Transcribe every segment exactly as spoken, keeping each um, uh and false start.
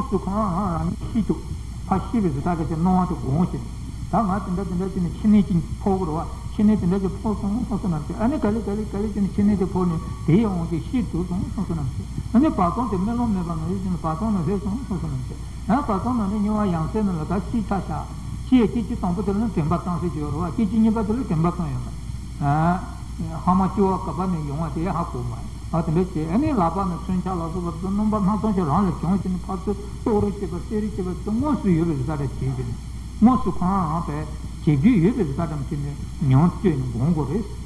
ཚོ་ཁོ་རང་རང་རང་གིས་ཤི་བཅུག་ཕར་ཤི་བའི་གཟི་བརྗིད་དེ་སྣང་བ་དེ་དགོངས་ཤིང་། ད་ང་དེ་འདྲ་དེ་འདྲ་བྱས་ནས་འཆི་ནད་ཅིག་ཕོག་གི་རེད་བ། འཆི་ནད་དེ་འདྲ་ཅིག་ཕོག་སོང་སོང་སོང་ནམ་ཞིག་ཨ་ནི་ག་ལེ་ག་ལེ་ག་ལེ་བྱས་ནས་འཆི་ནད་དེ་ཕོག་ནས་དེའི་དབང་གིས་ཤི་འགྲོ་སོང་སོང་སོང་ནམ་ཞིག་ཨ་ནི་བར་སྟོང་དེ་རྨི་ལམ་མེད་པ་ནང་བཞིན་བྱས་ནས་བར་སྟོང་ནང་ལྷོད་སོང་སོང་སོང་ནམ་ཞིག་ཡང་བར་སྟོང་ནང་ནས་དམྱལ་བ་ཡང་སོས་ནང་ལ་ད་སྐྱེ་ཆ་ཆགས། སྐྱེ་སྐྱེ་སྐྱེ་དང་པོ་དེ་ལ་ནི་དྲན་པ་བཏང་ཟེར་གྱི་ཡོད་རེད་བ། སྐྱེ་སྐྱེ་གཉིས་པ་དེ་ལ་དྲན་པ་བཏང་ཡོད་མ་རེད། ཨ། ཧ་མ་སྐྱེ་བ་ག་པ་ནས་ཡོང་བ་དེ་ཧ་གོ་མ་རེད། ཨ་དེ་འདྲ་བྱས་ཨ་ནི་ལག་པ་ནས་མཚོན་ཆ་ལ་སོགས་པ་དེ་ཚོ་རྣམ་པ་སྣ་ཚོགས་ཤིག་རང་ལ་བྱུང་བྱས་ནས་ཕར་ཚུར་གཏོར་རེས་བྱེད་པ་བསད་རེས་བྱེད་པ་དེ་དངོས་སུ་ཡོད་པའི་གཟི་བརྗིད་བྱས་བྱས་ནས་དངོས་སུ་ཁོ་རང་རང་དཔེ་བྱེད་རྒྱུ་ཡོད་པའི་གཟི་བརྗིད་བྱས་ནས་མྱོང་བསྡད་ནས་དགོངས་དགོས་རེད།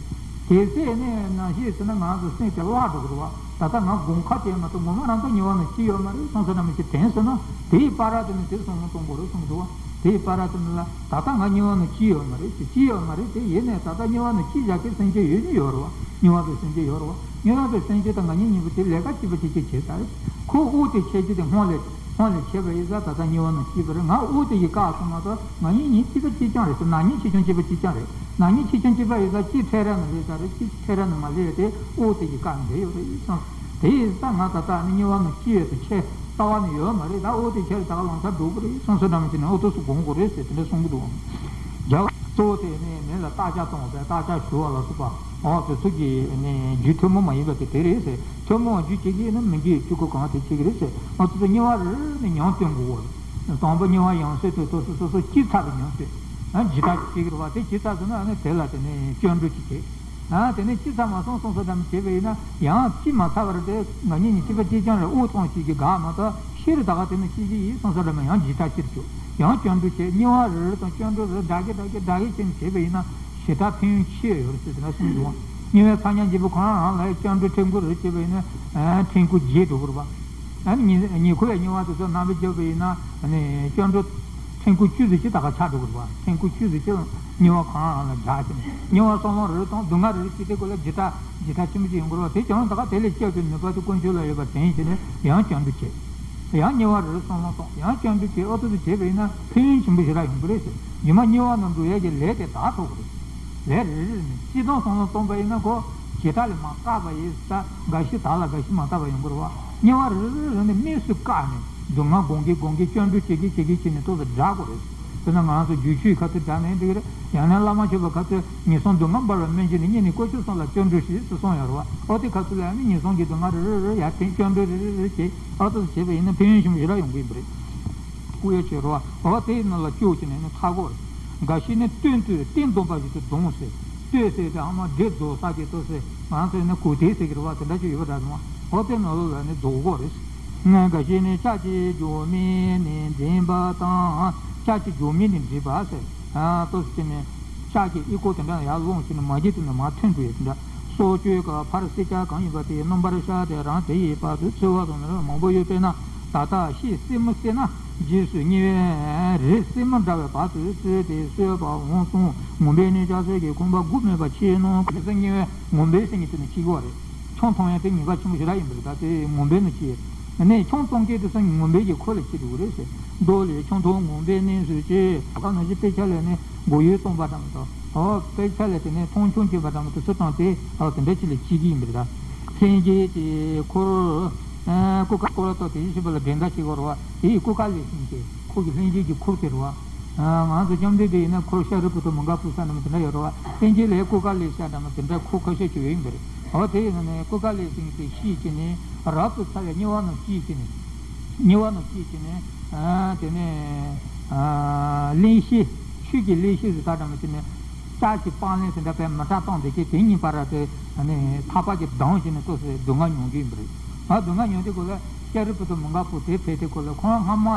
གལ་སྲིད་ནི་ནང་བཞིན་ཟེར་ན་ང་ཚོ་སེམས་དེ་བརླག་འགྲོ་གི་རེད་བ། ད་ལྟ་ང་དགོང་ཁ་བྱས་མ་གཏོགས་ངོ་མ་རང་ད་དམྱལ་བ་ནང་སྐྱེས་ཡོད་མ་རེད་སོང་ས་འདྲ་མི་ཤེས་དྲན་སོང་ན་དེའི་བར་དེ་ནི་དེ་བསམ་བློ་གཏོང་དགོས་རེད་གསུངས་འདུག་བ། དེའི་བར་དེ་ནི་ལ་ད་ལྟ་ང་དམྱལ་བ་ནང་སྐྱེས་ཡོད་མ་རེད་ཟེར། སྐྱེས་ཡོད་མ་རེད་དེ་ཡིན་ནའི་ད་ལྟ་དམྱལ་བ་ནང་སྐྱེས་བཞག་མཁན་སེམས་ཅན་ཡོད་ནི་ཡོད་རེད་བ། དམྱལ་བ་པའི་སེམས་ཅན་ཡོད་རེད་བ། དམྱལ་བ་པའི་སེམས་ཅན་དང་ང་གཉིས་གཉིས་པོ་དེ་ལས་ཀ་གཅིག་པ་གཅིག་རྐྱང་བྱས་ཚར་རེད། ཁོ་དབུགས་དེ་ཆད་རྒྱུ་དེ་སྔོན་ལ་སྔོན་ལ་ཆད་པ་ཡིན་ཙང་ད་ལྟ་དམྱལ་བ་ནང་སྐྱེས་པ་རེད། ང་དབུགས་དེ་ཡིས་བཀག་སོང་མ་གཏོགས་ང་གཉིས་གཉིས་གཅིག་པ་གཅིག་རྐྱང་རེད་ཟེར། ནག་ཉེས་ཆེ་ཆུང་གཅིག་པ་གཅིག་རྐྱང་རེད། ནག་ཉེས་ཆེ་ཆུང་གཅིག་པ་ཡོད་ཙང་གཅིག་འཕྲད་ར་ནི་ལས་ད་རེད། གཅིག་འཕྲད་ར་ནི་མ་ལས་དེ་དབུགས་དེ་ཡིས་བཀག་འདི་ཡོད་རེད་གསུངས། དེ་ཡིན་ཙང་ང་ད་ལྟ་ནི་དམྱལ་བ་ནང་སྐྱེས་ཡོད་དུ་ཆེ་རྩ་བ་ནས་ཡོད་མ་རེད། ད་དབུགས་དེ་ཆད་ད་ག་ལོང་ཚར་འགྲོ་གི་རེད་གསུངས་སོ་འདྲ་མི་བྱེད་ནས་ཨོ་ཏོ་སུ་དགོངས་དགོས་རེད་ཟེར་དེ་འདྲ་གསུང་གི་འདུག་རྒྱལ་བ་གཙོ་བོ་དེ་ནི་མི་ལ་བརྟག་དཔྱད་གཏོང་བ་དང་བརྟག་དཔྱད་ཞུ་བ་ལ་སོགས་པ་ཨོ་དེ་ཚོ་གི་ནི་རྒྱུ་ཐུན་མོང་མ་ཡིན་པ་དེ་དེ་རེད་ཟེར། ཐུན་མོང་བ་རྒྱུ་གཅིག་གིས་ནི་མི་རྒྱུ་གཅིག་གོ་གང་དེ་གཅིག་རེད་ཟེར། ཨོ་ཏོ་དེ་དམྱལ་བ་རེ་རེ་ནས་མྱོང་སྟོན་དགོས་གོ། དང་པོ་དམྱལ་བ་ཡང་སོས་དེ་ཚོ་སོ་སོ་སོ་སྐྱེས་ཚར་བའི་མྱོང་སྟོན། ཨ་ཇི་ལྟར་བྱེད་ཀྱི་རེད་བ། དེ་ཇི་ལྟར་ཟེར་ན་ཨ་ནི་དེ་ལ་དེ་ནི་སྐྱོན་འགྲོ་གཅིག་བྱེད། ཨ་དེ་ནི་ཅི་ཙམ་མ་སོང་སོང་སོ་ཙམ་བྱས་པ་ཡིན་ན་ཡང་ཅི་མ་ཚར་བར་དེ་ང་གཉིས་ནི་སྐྱེས་པ་གཅིག་རྐྱང་རེད། དབུགས་གཏོང་བྱེད་ཀྱི་དགའ་མ་གཏོགས་ཤི་རེ་ད་ག་དེ་ནི་སྐྱེ་གི་ཡིན་སོང་སོ་ཙམ་ཡང་ཇི་ལྟར་ཅིར་བྱོས་ཡང་སྐྱོན་འགྲོ་བྱེད། དམྱལ་བ་རེ་རེ་དང་སྐྱོན་འགྲོ་རེ་རེ་འདྲ་གི་འདྲ་གི་འདྲ་གི་བྱས་ནས་བྱས་པ་ཡིན་ན་ཞེ་དྲག་ཕན་ཡོན་ཆེ་ཡོད་རེད་ཟེར་ཟེར་ན་གསུངས་འདུག་དམྱལ་བའི་ཕ་ཉག་འཇིགས་པ་ཁོ་རང་རང་ལ་སྐྱོན་འགྲོ་ཕྲན་བུ་རེ་བྱས་པ་ཡིན་ན་ཕྲན་བུ་རྒྱས་འགྲོ་གི་རེད་བ། ཨ་ནི་ཉི་ཉི་ཁུ་བའི་དམྱལ་བ་དེ་ཚོ་རྣམ་པར་བརྒྱབ་པ་ཡིན་ན་ཨ་ནི་སྐྱོན་འགྲོ་ཕྲན་བུ་བཅུ་ཙམ་ཅིག་ད་ག་ཆགས་འགྲོ་གི་རེད་བ། ཕྲན་བུ་བཅུ་ཙམ་ཅིག་དམྱལ་བ་གང་རང་ལ་བཞག་ཅིང་དམྱལ་བ་གསུམ་ལོག་རེ་རེ་དང་སྡུག་བསྔལ་རེ་རེ་སྐྱེས་དེ་ཁོ་ལ་ཇི་ལྟར་ཇི་ལྟར་ཆེན་པོ་ཅིག་ཡོང་གི་རེད་བ། དེ་ཀྱང་ད་ག་དེ་ལས་སྐྱོབ་པའི་ནུས་པ་དེ་དཀོན་མཆོག་ལ་ཡོད་པར་དྲན་བྱས་ནས་ཡང་སྐྱོན་འགྲོ་བྱེད། ཡང་དམྱལ་བ་རེ་རེ་གསུམ་ལོག་དང་ཡང་སྐྱོན་འགྲོ་བྱེད། ཨོ་ཏོ་ཏོ་བྱས་པ་ཡིན་ན་ཕན་ཡོན་ཆེན་པོ་ཞེ་དྲག་ཡོང་གི་རེད་ཟེར། རྗེས་མ་དམྱལ་བ་ནང་འགྲོ་ཡས་ཀྱི་ལས་དེ་དག་ཐོབ་གི་རེད། ལས་རེ་རེ་ནས་སྤྱིར་བཏང་བསམ་བློ་གཏོང་པ་ཡིན་ན་ཁོ་ཇི་ལྟར་ལས་མ་བཀག་པ་ཡིན་ས་འགའ་ཞིག་དག་ལ་འགའ་ཞིག་མ་དག་པ་ཡོང་གི་རེད་བ། དམྱལ་བ་རེ་རེ་རེ་ནས་དམིགས་སུ་བཀར་ནས་སྡུག་བསྔལ་སྒོམ་གྱིན་སྒོམ་གྱིན་སྐྱོན་འགྲོ་བྱེད་ཀྱིན་བྱེད་ཀྱིན་བྱས་ནས་ཏོག་ཙམ་དྲག་དགོས་རེད། དཔེར་ན་ང་ཚོ་རྒྱུད་ཆོས་ཁ་ཐུག་དྲག་ནས་འགྲིག་གི་རེད། ཡང་ན་བླ་མ་མཆོད་པ་ཁ་ཐུག་ཉེར་སྲུང་སྡུག་བསྔལ་འབར་བ་སྨན་གྱི་ནི་སྙིང་ནས་བཀོལ་ཆོག་གསུམ་ལ་སྐྱོན་འགྲོ་ཞེས་སུ་གསུངས་ཡོད་རེད་བ། ཨོ་དེ་ཁ་ཐུག་ལ་ཡང་ན་ཉེར་སྲུང་གི་སྡུག་བསྔལ་རེ་རེ་རེ་ཡར་དྲན་སྐྱོན་འགྲོ་རེ་རེ་རེ་བྱས་ཨོ་ཏོག་ཙམ་བྱས་པ་ཡིན་ན་ཕན་ཡོན་ཆེན་པོ་ཞེ་དྲག་ཡོང་གི་ཡིན་པ་རེད། སྐུ་ཡ་ཆོས་རོ་བ། འོ་དེའི་ནང་ལ་སྐྱོ་བྱས་ནས་ནི་ཐར་གོ། འགའ་ཞིག་ནི་སྟོད་དུ་སྟེང་སྡོམ་པ་ཞིག་ཏུ་སྡོམ་ཟེར། སྟོད་ཟེར་དེ་ཨ་མ་འདྲེ་རྫོགས་ས་ཀྱི་ལྟོ་ཟེར། ང་ཚོས་ནི་གུ་དེ་ཟེར་གི་རེད་བ། དེ་འདྲ་ཅིག་ཡོད་པ་འདྲ་སོང་བ། འོ་དེ་ནང་ལོགས་ལ་ནི་རྫོགས་གོ་རེད། འགའ་ཞིག་ནི་ལྕགས་ཀྱི་སྒྱུ་མས་ནི་འདྲེན་པ་དང་། ལྕགས་ཀྱི་སྒྱུ་མས་ནི་འདྲེན་པ་ཟེར། ལྟོ་ཟེར་ནི། ལྕགས་ཀྱི་ཨི་ཁུང་དེ་འདྲ་ཡར་སློང་བྱས་ནས་མ་གྱི་དེ་ནས་མར་ཐོན་འགྲོ་ཡས་དེ་འདྲ། སྲོག་གཅོད་ཀྱི་ཕར་བསད་བྱ་གང་ཡིན་པ་དེའི་སྣུམ་པར་ཤར་ཏེ་རང་དེ་ཡི་བར་དུ་འཚོ་བ་དང་ནི་མང་པོ་ཡོད་པས་ན། ད་ལྟ་ཤི་སྲིན་མོ་བསད་ན་རྗེས་སུ་དམྱལ་བའི་རི་སྲིན་མོ་འདྲ་བའི་བར་དུ་བཙོས་ཏེ་གསོད་པ་འོང་གསུངས། མུན་པས་ནི་ལྕགས་སྲེག་གི་ཁང་པ་དགུ་མེད་པར་ཕྱེ་ནོ། དེ་ཚོ་དམྱལ་བའི་མུན་པས་ཟེར་མཁན་དེ་ནི་ཕྱེ་གི་བ་རེད། ཆང་འཐུང་ཡ་དེ་ཉེས་པ་ཆེན་པོ་ཞེ་དྲག་ཡིན་པ་རེད། ད་དེ་མུན་པས་ནི་ཕྱེ། ནས་ཆང་འཐུང་མཁན་དེ་ཚོ་མུན་པས་ཀྱི་ཁོ་ལ་ཕྱེ་འགྲོ་གི་རེད་ཟེར། མདོ་ལས། ཆང་འཐུང་མུན་པས་ནི་ཟེར་གྱི། ད་ག་ནང་བཞིན་དཔེ་ཆ་ལས་ནི་མགོ་ཡུ་གཏོང་པ་འདྲ་མི་འདུག་ཨོ་དཔེ་ཆ་ལས་དེ་ནས་མཐོང་ཆུང་བྱེད་པ་འདྲ་མི་འདུག་སུ་དང་དེ་ཨོ་དེ་འདྲ་ཅིག་ལ་ཅིག་ཡིན་པ་རེད་ད། ལྷན་སྐྱེས་ཀྱི་འཁོར། ཨ་ཀུ་ཀ་སྐོར་ལ་ཏོ་དེ་བཞིན་པ་ལ་འགྲན་ཟླ་བྱེད་དགོས་རེད་བ། དེ་ཡི་ཀུ་ཀ་ལས་ཟིན་གྱི་འཁོར་གྱི་ལྷན་སྐྱེས་ཀྱི་འཁོར་དེ་རེད་བ། ང་ཚོ་བཅོམ་ལྡན་འདས་ཡིན་ན་འཁོར་ཤཱ་རིའི་བུ་དང་མི་འགའ་བུ་ས་འདྲ་མི་དེ་འདྲ་ཡོད་རེད་བ། ལྷན་སྐྱེས་ལས་ཀུ་ཀ་ལས་ཤ་འདྲ་མི་དེ་འདྲ་འཁོར་ཁ་ཤས་ཅིག་ཡོད་ཡིན་པ་རེད། ཨོ་དེ་ཡིན་ན་ནི་ཀུ་ཀ་ལས་ཟིན་གྱི་ཤི་བྱས་ནས་རབ་ཏུ་ཚ་བའི་དམྱལ་བ་ནང་སྐྱེས་བྱས་ནས། དམྱལ་བ་ནང་སྐྱེས་བྱས་ནས། དེ་ནས་གླེན་གཤེར། ཆོས་ཀྱི་གླེན་གཤེར་ཟེར་ད་འདྲ་མི་བྱས་ནས། ལྕགས་ཀྱི་པགས་ལན་དེ་འདྲ་བས་མི་དྲག་བཏང་བསྡད་ཀྱི་དེ་གཉིས་བར་དེ་ནས་ཐག་པ་གིས་བསྡམས་བྱས་ནས་ཏོག་ཙམ་སྡུག་བསྔལ་མྱོང་གི་ཡིན་པ་རེད། ང་སྡུག་བསྔལ་མྱོང་དུས་སྐོར་ལ་ཤཱ་རིའི་བུ་དང་མི་འགའ་བུ་དེ་ཕེབས་དུས་སྐོར་ལ་ཁོང་སྔ་མ་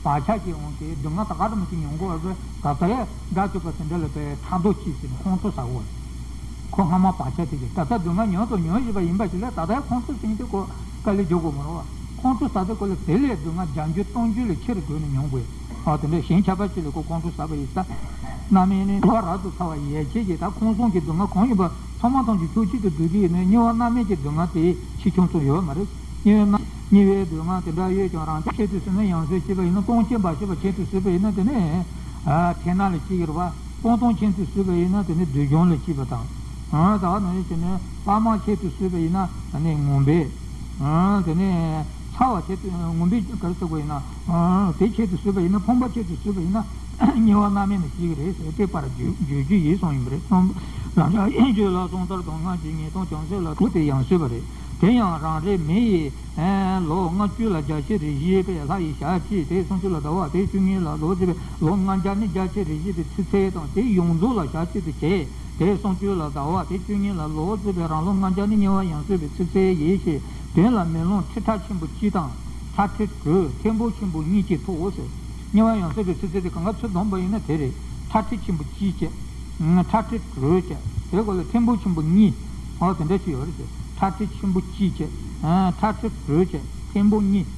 བག་ཆགས་ཀྱིས་འོང་སྟེ་སྡུག་བསྔལ་ད་ག་འདྲ་མི་བྱེད་མྱོང་གི་བར་དུ་ད་ལྟ་ཡང་དགྲ་བཅོམ་པ་དེ་འདྲ་ལ་བས་ཕྲག་དོག་སྐྱེས་ཟིན་ཁོང་ཁྲོ་ཟ་གོ། ཁོ་སྔ་མ་བག་ཆགས་དེ་གིས་ད་ལྟ་སྡུག་བསྔལ་མྱོང་དང་མྱོང་བཞིན་པ་ཡིན་པ་ཞིག་ལ་ད་ལྟ་ཡང་ཁོང་ཁྲོ་ཟིན་དུས་ཁོ་དཀའ་ལས་རྒྱག་དགོས་མ་རེད་བ། ཁོང་ཁྲོ་ཟ་དུས་སྐོར་ལ་དེ་ལས་སྡུག་བསྔལ་བརྒྱ་འགྱུར་སྟོང་འགྱུར་ལས་ཆེ་རུ་འགྲོ་ནས་མྱོང་དགོས། ཨ་དེ་འདྲ་གཞན་ཁྱད་པར་ཅན་ལ་ཁོ་ཁོང་ཁྲོ་ཟ་བ་ཡིན་ས། རྣམ་སྨིན་ནི་དམྱལ་བ་རབ་ཏུ་ཚ་བ་ཡན་ཆད་ཀྱི་ད་ཁོང་གསུམ་གྱི་སྡུག་བསྔལ་གང་ཡིན་པ་ཚང་མ་ཐམས་ཅད་ཁྱོད་གཅིག་ཏུ་བསྡུས་ཀྱི་ཡིན་ནའི་དམྱལ་བ་རྣམ་སྨིན་གྱི་སྡུག་བསྔལ་དེ་ཆེ་ཆུང་ཚོ་ཡོད་མ་རེད། དམྱལ་བའི་རྣམ་དམྱལ་བའི་སྡུག་བསྔལ་དེ་འདྲ་ཡོད་ཀྱང་རང་ཁྱད་དུ་ཟིན་ན་ཡང་སོས་བྱས་པ་ཡིན་ན་སྟོང་ཆེན་འབའ་ཞིག་པ་ཁྱད་དུ་ཟིན་པ་ཡིན་ན་དེ་ནས་ཨ་དེ་ན་ལ་ཅི་ཡོད་རེད་བ། སྤང་ལྟུང་ཁྱད་དུ་གསོད་པ་ཡིན་ན་དེ་ནི་བདུད་གཞོམ་ལ་སྐྱིད་པ་དང་། ཨ་ད་ག་ནང་བཞིན་བྱས་ནས་ཕ་མ་ཁྱད་དུ་གསོད་པ་ཡིན་ན་ཨ་ནི་ངུ་འབོད། ཨ་དེ་ནས་ ཐལ་བ་ཆེད་དུ་ངོམས་པའི་ག་རེ་ཟེར་དགོས་ཡིན་ན། དེ་ཆེད་དུ་བཟོས་པ་ཡིན་ན། ཕོངས་པ་ཆེད་དུ་བཟོས་པ་ཡིན་ན། དམྱལ་བ་མནར་མེད་ནས་ཞིག་རེད་ཟེར་ཏེ་པར་བརྗོད་བརྗོད་རྒྱུ་ཡིན་གསུངས་ཡིན་པ་རེད། རང་ཅག་ཡིད་ལ་སོང་ལྟར་དང་། སྔར་གྱི་ཉིས་སྟོང་བྱང་སེམས་ལ་གྲུབ་སྟེ་ཡང་བཟོས་པ་རེད། དེ་ཡང་རང་རེ་མི་ཡིས་ལོ་ལྔ་བཅུ་ལ་བརྒྱ་བྱིན་རེ་བཞེས་པས་ལྷ་ཡི་ཞག་གཅིག་དེ་སུམ་ཅུ་ལ་ཟླ་བ་དེ་བཅུ་གཉིས་ལ་ལོ་ཟེར་བས་ལོ་ལྔ་བརྒྱ་ནི་བརྒྱ་བྱིན་རེ་བཞེས་པའི་ཚེ་ཚད་དང་། དེ་ཡོངས་རྫོགས་ལ་ཞག་གཅིག་ཏུ་བྱས། དེ་སུམ་ཅུ་ལ་ཟླ་བ་དེ་བཅུ་གཉིས་ལ་ལོ་ཟེར་བས་རང་ལོ་ལྔ་བརྒྱ་ནི་དམྱལ་བ་ཡང་བཟོད་པའི་ཚེ་ཚད་ཡིན་ཞེས། དོན་ལ་མེ་ལོང་ཁྲི་ཕྲག་ཆེན་པོ་གཅིག་དང་། ཁྲག་ཁྲིག་དྲུག་ཐེམ་པོ་ཆེན་པོ་གཉིས་ཀྱི་ཐོག་ཟེར། དམྱལ་བ་ཡང་བཟོད་པའི་ཚེ་ཚད་དེ་གང་ག་ཚུར་བསྡོམས་པ་ཡིན་ན་དེ་རེད། ཁྲག་ཁྲིག་ཆེན་པོ་གཅིག་བྱས། ཁྲག་ཁྲིག་དྲུག་བྱས། དེ་གོ་ལ་ཐེམ་པོ་ཆེན་པོ་གཉིས། ཨོ་དེ་འདྲ་ཞིག་ཡོད་རེད་ཟེར། ཁྲག་ཁྲིག་ཆེན་པོ་གཅིག་བྱས། ཁྲག་ཁྲིག་དྲུག་བྱས། ཐེམ་པོ་གཉིས།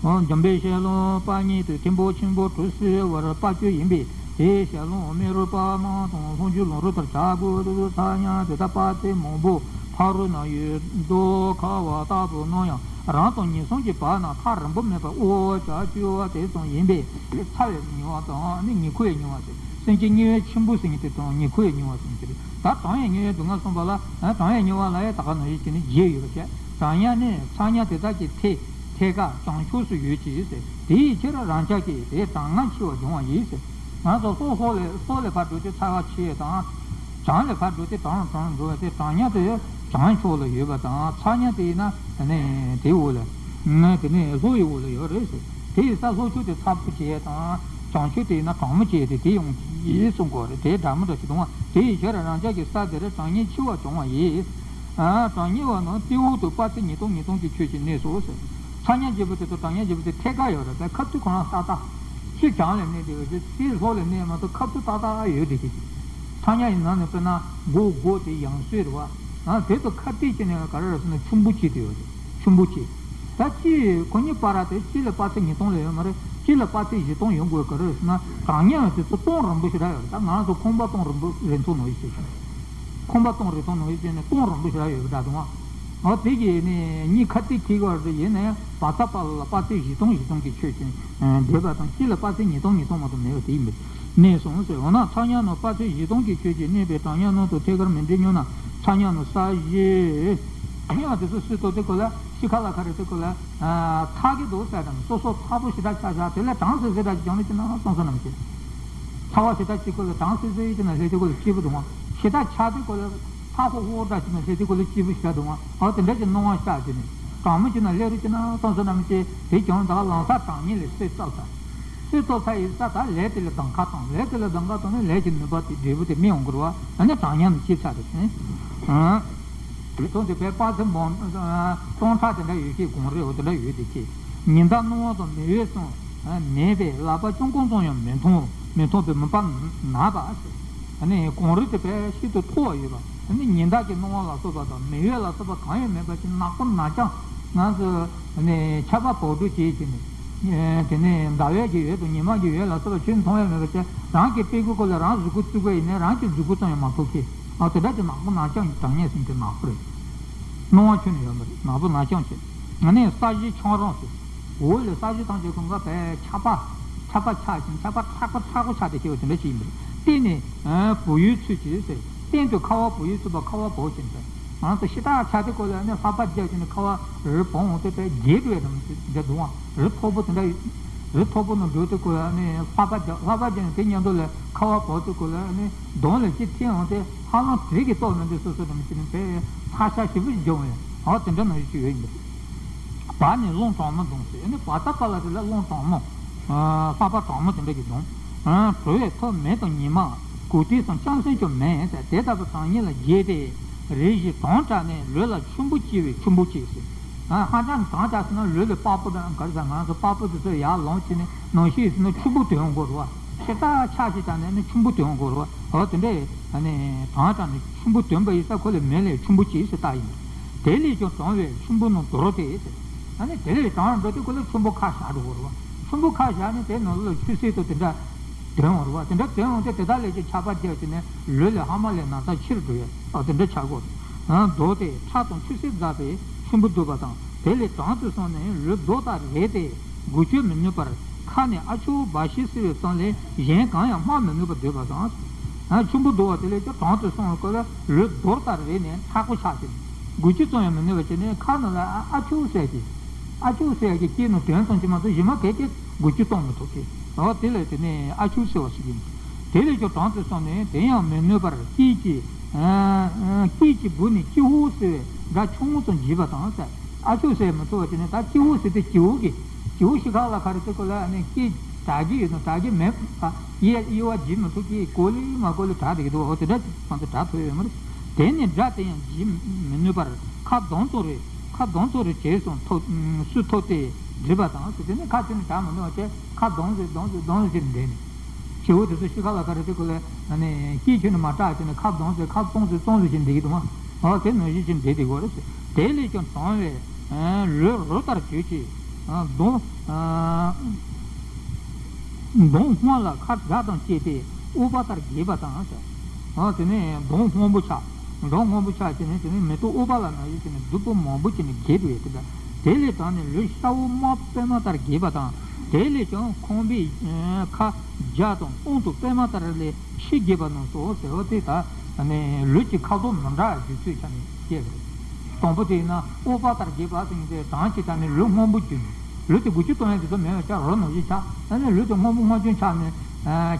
འཇམ་དཔལ་ཞལ་ལུང་པ་ཉིད་དུ་ཐེམ་པོ་ཆེན་པོ་དྲུག་གསལ་བར་དཔལ་སྤྱོད་ཡིན་པས། དེའི་ཞལ་ལུང་མེ་རུ་པདྨ་དང་ལྷུན་གྱིས་ལུང་རིགས་ལྟར་བྱ་དགོས། ཚངས་དབྱངས་དེ་དག་དཔག་ཚད་མང་པོ་ཕ་རོལ་ན་ཡོད་མདོག་ཁ་བ་ལྟ་བུ་རྣམས་ཡང་རང་དང་ཉེ་སྲུང་གི་བར་ན་ཐག་རིང་པོ་མེད་པར་དབུ་བ་བྱ་སྤྱོད་པ་དེ་ཙམ་ཡིན་པས། ཚ་བའི་ཉེ་བ་དང་ནི་ཉེ་ཁུ་བའི་ཉེ་བ་ཟེར། སེམས་ཅན་དམྱལ་བའི་ཆེན་པོ་ཟེར་མཁན་དེ་དང་ཉེ་ཁུ་བའི་ཉེ་བ་ཟེར་མཁན་དེ་རེད། ད་གྲང་བའི་ཉེ་བའི་སྡུག་བསྔལ་གསུངས་པ་ལ། གྲང་བའི་ཉེ་བ་ལ་ཡང་ད་ག་ནང་བཞིན་བྱས་ནས་བརྒྱད་ཡོད་པ་བྱས། གྲང་དམྱལ་ནི་ཚངས་དམྱལ་དེ་དག་གི་ཐད་ཐད་ཀར་བྱང་ཕྱོགས་སུ་ཡོད་ཅིང་ཟེར། དེ་ཡི་ཕྱིར་རང་ཅག་གིས་དེ་གྲང་ངར་ཆེ་བ་འབྱུང་བ་ཡིན་ཟེར། ང་ཚོ་ལྷོ་ལྷོ་ལས་ལྷོ་ལས་ཕར་འགྲོ་དུས་ཚ་བ་ཆེ་དང་། བྱང་ལས་ཕར་འགྲོ་དུས་གྲང་གྲང་འགྲོ་བ་དེ། གྲང་དམྱལ་དེ་བྱང་ཕྱོགས་ལ་ཡོད་པ་དང་། ཚངས་དམྱལ་དེ་ཡིན་ན་དེའི་འོག་ལ། དེ་ནས་ལྷོ་ཡི་འོག་ལ་ཡོད་རེད་ཟེར། དེ་ཡི་ས་ལྷོ་ཕྱོགས་དེ་ཚ་པོ་བྱས་དང་། བྱང་ཕྱོགས་དེ་ཡིན་ན་གྲང་མོ་བྱས་ཏེ་དེ་ཡོང་གི་ཡིན་གསུང་གི་ཡོད་རེད། དེ་འདྲ་མོ་འདྲ་ཞིག་འདུག་ཨ། དེ་ཡི་ཕྱིར་རང་ཅག་གི་ས་དེར་གྲང་དམྱལ་ཆེ་བ་བྱུང་བ་ཡིན། གྲང་དམྱལ་བ་རྣམས་སྟེང་འོག་ཏུ་དཔག་ཚད་ཉིས་སྟོང་ཉིས་སྟོང་གིས་ཆོད་ཅིང་གནས་སོ་ཟེར། ཚངས་དམྱལ་བརྒྱད་པོ་དེ་དང་གྲང་དམྱལ་བརྒྱད་པོ་དེ་ཐད་ཀར་ཡོད་རེད། ད་ཁ་ཐུག་ཁོ་རང་ཏག་ཏག་ཕྱི་བྱང་ལ་གནས་བསྡད་པ་དེ་སྟེང་ལྷོ་ལ་གནས་མ་གཏོགས་ཁ་ཐུག་ཏག་ཏག་ཡོད་བསྡད་ཀྱི། ཚངས་དམྱལ་ཡི་ནང་ནས་དཔེར་ན་སྒོ་སྒོ་དེ་ཡང་སོས་རེད་བ། དེ་དང་ཁ་གཏད་བྱས་ནས་ག་རེ་རེད་ཟེར་ན་ཆུན་པོ་གཅིག་དེ་ཡོད་རེད། ཆུན་པོ་གཅིག་ད་གཅིག་ཁོ་གཉིས་བར་དེ་གཅིག་ལ་དཔག་ཚད་ཉིས་སྟོང་ལས་ཡོད་མ་རེད། གཅིག་ལ་དཔག་ཚད་བཞི་སྟོང་ཡོང་དགོས་ག་རེ་རེད་ཟེར་ན། གྲང་དམྱལ་དེ་ཚོ་སྟོང་རིང་པོ་ཞེ་དྲག་ཡོད་རེད། ད་ང་ཚོ་ཁང་པ་སྟོང་རིང་པོ་རི་མཐོ་ནང་བཞིན་ཞིག་བྱུང་། ཁང་པ་སྟོང་རི་མཐོ་ནང་བཞིན་བྱས་ནས་སྟོང་རིང་པོ་ཞེ་དྲག་ཡོད་པ་འདྲ་འདུག་ཨ། འོ་དེ་གི་ནི་གཉིས་ཁ་གཏད་འཁེལ་བ་རེད། ཡིན་ན་ཡང་བ་ཚ་པ་ལ་ལ་དཔག་ཚད་བཞི་སྟོང་བཞི་སྟོང་གིས་ཆོད་ཅིང་བསྡད་པ་དང་། གཅིག་ལ་དཔག་ཚད་ཉིས་སྟོང་ཉིས་སྟོང་མ་གཏོགས་མེད་པ་དེ་ཡིན་པས་གནས་སོང་ཟེར། འོ་ན་ཚངས་དམྱལ་རྣམས་དཔག་ཚད་བཞི་སྟོང་གིས་ཆོད་ཅིང་གནས་པའི་གྲང་དམྱལ་རྣམས་དང་ཐད་ཀར་མི་འདྲ་སྙམ་ན། ཚངས་དམྱལ་རྣམས་ས་གཞི། དམྱལ་བ་དེ་ཚོ་སུས་ཐོབ་དེ་ཁོ་ལ་ཤི་ཁ་ལ་ཁ་རེད་དེ་ཁོ་ལ། ཚ་གི་འདུག་ཟེར་དང་། སོ་སོ་ཚ་པོ་ཞེ་དྲག་ཆགས་ཆགས་དེ་ལས་གྲང་སེ་སེ་འདྲ་ཅིག་བྱུང་ན་ཅི་ན་སོང་ས་ནམ་ཞིག་ཚ་བ་ཞེ་དྲག་ཅིག་ཁོ་ལ་གྲང་སེ་སེ་ཡིན་ཅི་ན་ལྷས་དེ་ཁོ་ལ་སྐྱིད་པོ་འདུག་ཨང་། ཞེ་དྲག་ཆགས་དེ་ཁོ་ལ་ཚ་ཧོ་ཧོ་འདྲ་ཅིག་ན་ལྷས་དེ་ཁོ་ལ་སྐྱིད་པོ་ཞེ་དྲག་འདུག་ཨང་། འོ་དེ་འདྲ་ཅིག་སྣང་བ་ཤར་ཅི་ནས་གྲང་མོ་ཅིག་ན་ལྷས་རུ་ཅི་ན་སོང་ས་ནམ་ཞིག་དེ་བྱུང་ད་ལམ་སང་གྲང་དམྱལ་ལས་སེལ་ཚར་ཚར། སེལ་ཚར་ཚར་ཡིན་ས་ད་ལས་དེ་ལ་གདམ་ཁ་བཏང་། ལས་དེ་ལ་གདམ་ཁ་བཏང་ནས་ལས་ཀྱི་ནུས་པ་དེ་འབྲས་བུ་དེ་སྨིན་འོང་གི་རེད་བ། ཨ་ནི་གྲང་དམྱལ་ནས་སྐྱིད་ཚར་རེད། དེ་ཚོ་དེ་བས་དཔག་ཚད་འབུམ་སྟོང་ཕྲག་དེ་འདྲ་ཡོད་ཀྱི་གངས་རི་འོ་དེ་འདྲ་ཡོད་དེ་ཀྱི། ཉི་ཟླ་སྣང་བ་དང་མིག་འོད་གསུམ་མེད་པས་ལག་པ་བརྐྱང་བསྐུམ་ཙམ་ཡང་མི་མཐོང་། མི་མཐོང་བས་མུན་པ་ནག་པ་ཟེར། ཨ་ནི་གངས་རི་དེ་བས་ཤིན་ཏུ་མཐོ་བ་ཡོད་པ། ཨ་ནི་ཉི་ཟླ་གི་སྣང་བ་ལ་སོགས་པ་དང་མིག་འོད་ལ་སོགས་པ་གང་ཡང་མེད་པ་ཅིག་ནག་པོ་ནག་རྐྱང་། ང་ཚོ་ཨ་ནི་ཆར་པ་བབས་འགྲོ་བྱེད་ཀྱི་ནི། དེ་ནས་ཟླ་བའི་གི་འོད་དང་ཉི་མ་གི་འོད་ལ་སོགས་པ་ཆོས་མཐོང་ཡ་མེད་པ་བྱས། རང་གི་པད་སྐུ་སྐོར་ལ་རང་གཟུགས་སྐུ་བཙུགས་པ་ཡིན་ནའི་རང་གི་གཟུགས་སྐུ་ཙམ་ཡང་མ་མཐོང་གི། ཨ་དེ་འདྲ་ཅིག་ནག་པོ་ནག་རྐྱང་གྲང་དམྱལ་ཟེར་དེ་ནག་པོ་རེད། སྣང་བ་ཁྱོན་ནས་ཡོད་མ་རེད། ནག་པོ་ནག་རྐྱང་བྱས། ཨ་ནི་ས་གཞི་ཆང་རོང་ཟེར། འོག་ལས་ས་གཞི་ཐམས་ཅད་ཁོང་ག་བས་ཆར་པ། ཆར་པ་ཆགས་ཤིང་ཆར་པ་མཁྲེགས་པོ་མཁྲེགས་པོ་ཆགས་ཏེ་སྐྱེ་བ་དེ་འདྲ་ཞིག་ཡིན་པ་རེད། སྟེང་ནས་བུ་ཡུག་ཚུད་ཅིག་ཟེར། སྟེང་དུ་ཁ་བ་བུ་ཡུག་ཚུད་པ་ཁ་བ་བབས་ཤིང་ཟེར། ང་ཚོ་ཤི་ཐག་ཆགས་དུས་སྐོར་ལ་ནི་ལྷགས་པ་རྒྱག་ཅིང་ནི་ཁ་བ་རི་བོང་འོང་དུས་པས་རྒྱས་འགྲོ་བའི་རིམ་འདྲ་འདུག་ཨང་། རི་མཐོ་པོ་དེ་འདྲ་ཡོད། རི་མཐོ་པོ་ནང་འགྲོ་དུས་སྐོར་ལ་ནི་ལྷགས་པ་རྒྱག་ལྷགས་པ་རྒྱག་ནས་དེ་མཉམ་དུ་ལ་ཁ་བ་བབས་དུས་སྐོར་ལ་ནི་གདོང་ལ་ཅི་ཐིམ་འོང་སྟེ་ཧ་ལམ་དྲི་གི་ཏོག་མི་འདུག་སོ་སོ་རིམ་གྱིས་ནི་པས་ཚ་ཤ་ཞེ་པོ་ཞིག་འབྱུང་བས། འོ་དེ་འདྲ་ནང་བཞིན་ཅིག་ཡོད་ཡིན་པ་རེད། བར་ནས་རླུང་གྲང་མོ་ལྡང་ཟེར་ནི་བ་ཚ་པ་ལ་དེ་ལ་རླུང་གྲང་མོ། ལྷགས་པ་གྲང་མོ་དེ་འདྲ་ཞིག་ལྡང་། བྲོ་བའི་ཐོག་མེ་དང་ཉི་མ། གུག་རྟའི་སང་ལྕམ་སྲིང་ཀྱང་མེད་ཟེར། དེ་ལྟ་བུ་གྲང་དམྱལ་ལ་རྒྱས་ཏེ། རེ་ཞིག་གྲང་དྲགས་ནས་ལུས་ལ་ཆུན་པོ་སྐྱེ་བས་ཆུན་པོ་སྐྱེ་ཟེར། ཧ་ཅང་གྲང་དྲགས་ཟེར་ན་ལུས་ལ་པགས་པ་དང་ག་རེ་ཟེར་ང་ཚོ་པགས་པ་དེ་ཚོ་ཡར་ལངས་བྱས་ནས་ནང་ཤེས་ཟེར་ན་ཆུན་པོ་དོན་དགོས་རེད་བ། ཞེ་དྲག་ཆགས་ཤིག་དྲགས་ནས་ནི་ཆུན་པོ་དོན་དགོས་རེད་བ། འོ་དེ་འདྲ་ཨ་ནི་གྲང་དྲགས་ནས་ཆུན་པོ་དོན་པ་ཡིན་ས་ཁོ་ལ་མེ་ལས་ཆུན་པོ་སྐྱེ་ཟེར་རྟགས་ཡིན། དེ་ལས་ཀྱང་གྲང་བས་ཆུན་པོ་རྣམས་དོར་ཏེ་ཟེར། ཨ་ནི་དེ་ལས་གྲང་འགྲོ་དུས་ཁོ་ལ་ཆུན་པོ་ཁ་བཞག་འགྲོ་དགོས་རེད་བ། ཆུན་པོ་ཁ་བཞག་ནས་དེ་ནང་ལ་ཆུ་སེར་དང་དེ་འདྲ་དོན་འོང་རེད་བ། དེ་འདྲ་དོན་འོང་དུས་དེ་དག་ལས་ཀྱི་ཆར་པ་རྒྱག་བྱས་ནས་ལུས་ལ་ཧ་མ་ལས་ན་ཚ་ཆེར་འགྲོ་ཡས་ཨ་དེ་འདྲ་ཆགས་དགོས། ཨ་ལྡོག་སྟེ་ཁྲག་དང་ཆུ་སེར་འཛག་པས་ཆུན་པོ་བསྡུས་པ་དང་། དེ་ལས་གྲང་དུ་སོང་ནས་ལུས་རྡོ་ལྟར་རེད་དེ། འགུལ་སྐྱོད་མི་ནུས་པར་ཁ་ནས་ཨ་ཆོ་འབའ་ཞིག་བསིལ་བའི་ཙམ་ལས་གཞན་གང་ཡང་སྨྲ་མི་ནུས་པར་སྡོད་པ་དང་། ཨ་ཆུན་པོ་བསྡུ་བ་དེ་ལས་ཀྱང་གྲང་དུ་སོང་བའི་སྐབས་ལ་ལུས་རྡོ་ལྟར་རེད་ནས་མཁྲེགས་པོ་ཆགས་ཏེ། འགུལ་སྐྱོད་ཙམ་ཡང་མི་ནུས་པ་བྱས་ནས་ཁ་ནང་ལ་ཨ་ཨ་ཆོ་ཟེར་གྱི། ཨ་ཆུ་ཟེར་ཡ་གི་སྐད་ནང་དོན་ཙམ་གྱིས་མ་གཏོགས་གཞན་མ་གའི་སྐད་དགུ་བཅུ་གཏོང་མི་ཐུབ་ཀི། འོ་དེ་ལས་དེ་ནས་ཨ་ཆུ་ཟེར་བ་ཞིག་ཡིན། དེ་ལས་ཀྱང་དྲངས་ཏེ་སོང་ནས་དེ་ཡང་མི་ནུས་པར་སྐད་ཀྱི། སྐད་ཀྱི་སྦུག་ནས་ཀྱི་ཧུ་ཟེར་བའི་སྒྲ་ཆུང་ངུ་ཙམ་བརྗེས་པ་དང་ཟེར། ཨ་ཆུ་ཟེར་མི་ཐུབ་པ་དེ་ནས་ད་ཀྱི་ཧུ་ཟེར་དུས་ཀྱི་ཧུ་གི། ཀྱི་ཧུ་ཤི་ཁ་ལ་ཁ་རེ་དེ་ཁོ་ལ་ནི་སྐད་གྲག་གི་ཡོད་དང་གྲག་གི་མེད་པ། དབྱེ་དབྱེ་བ་འབྱེད་མི་ཐུབ་ཀི། གོ་ལེ་མ་གོ་ལེ་གྲག་བསྡད་ཀྱི་འདུག་འོ་དེ་འདྲ་ཅིག་ཁོང་ཚོ་གྲག་ཐུབ་ཡོད་མ་རེད། དེ་ནི་སྒྲ་དེ་ཡང་བརྗེད་མི་ནུས་པར་ཁ་གདོང་ཚོ་རེ་ཁ་གདོང་ཚོ་རེ་བྱས་སོང་ཐོ་སུ་ཐོ་སྟེ་བྲིས་པ་དང་ཟེར། དེ་ནི་ཁ་ཆུ་ནི་གྲག་མི་འདུག་བ་བྱས་ཁ་གདོང་ཟེར་གདོང་ཟེར་གདོང་ཟེར་བྱས་ནས་བསྡད་ནས། ཞེ་བོ་དེ་ཚོ་ཤི་ཁ་ལ་ཁ་རེ་དེ་ཁོ་ལས་ནི་སྐད་ཆུ་ནི་མ་གྲག་བྱས་ནས་ཁ་གདོང་ཟེར་ཁ་སྟོང་ཟེར་སྟོང་ཟེར་བྱས་བསྡད་ཀྱི་འདུག་བ། འོ་དེ་ནང་བཞིན་བྱས་བསྡད་དེ་གོ་རེད་ཟེར། དེ་ལས་ཀྱང་དྲངས་པའི་ལུས་རོ་ལྟར་གྱུར་ཅིང་གདོང་། གདོང་སྔོན་ལ་ཁ་སྒྲ་དང་བཅས་ཏེ་དབུ་བ་ལྟར་གས་པ་དང་ཟེར། འོ་དེ་ནས་གདོང་སྔོན་པོ་ཆགས། གདོང་སྔོན་པོ་ཆགས་བྱས་ནས་དེ་ནས་མེ་ཏོག་དབུ་བ་ལ་ནང་བཞིན་བྱས་ནས་རྡུལ་སྤུན་མང་པོ་བྱས་ནས་གས་འགྲོ་ཡས་དེ་འདྲ། དེ་ལས་དྲངས་ནས་ལུས་ཤ་འོད་དམར་པོ་པད་མ་ལྟར་གས་པ་དང་། དེ་ལས་ཀྱང་ཁང་པའི་ཁ་རྒྱ་དང་སྟོང་དུ་པད་མ་ལྟར་ལས་ཕྱེ་གས་པ་རྣམས་སོ་ཟེར་བ་དེ་ད་ནི་ལུས་ཀྱི་ཁ་དོག་མི་འདྲ་བའི་བརྗོད་ཚུལ་ཆ་ནས་བཤད་པ་རེད། དང་པོ་དེ་ཡིན་ན་དབུ་བ་ལྟར་གས་པ་ཟེར་མཁན་དེ་གྲངས་ཀྱིས་ད་ནི་ལུས་སྔོན་པོ་གྱུར་ནས། ལུས་དེ་དགུ་བཅུ་གཏོང་ཡས་དེ་ཚོ་མེད་པ་ཆགས། རོ་ནང་བཞིན་ཆགས། ཨ་ནི་ལུས་དེ་སྔོན་པོ་སྔོན་ཆུང་ཆགས་ནས།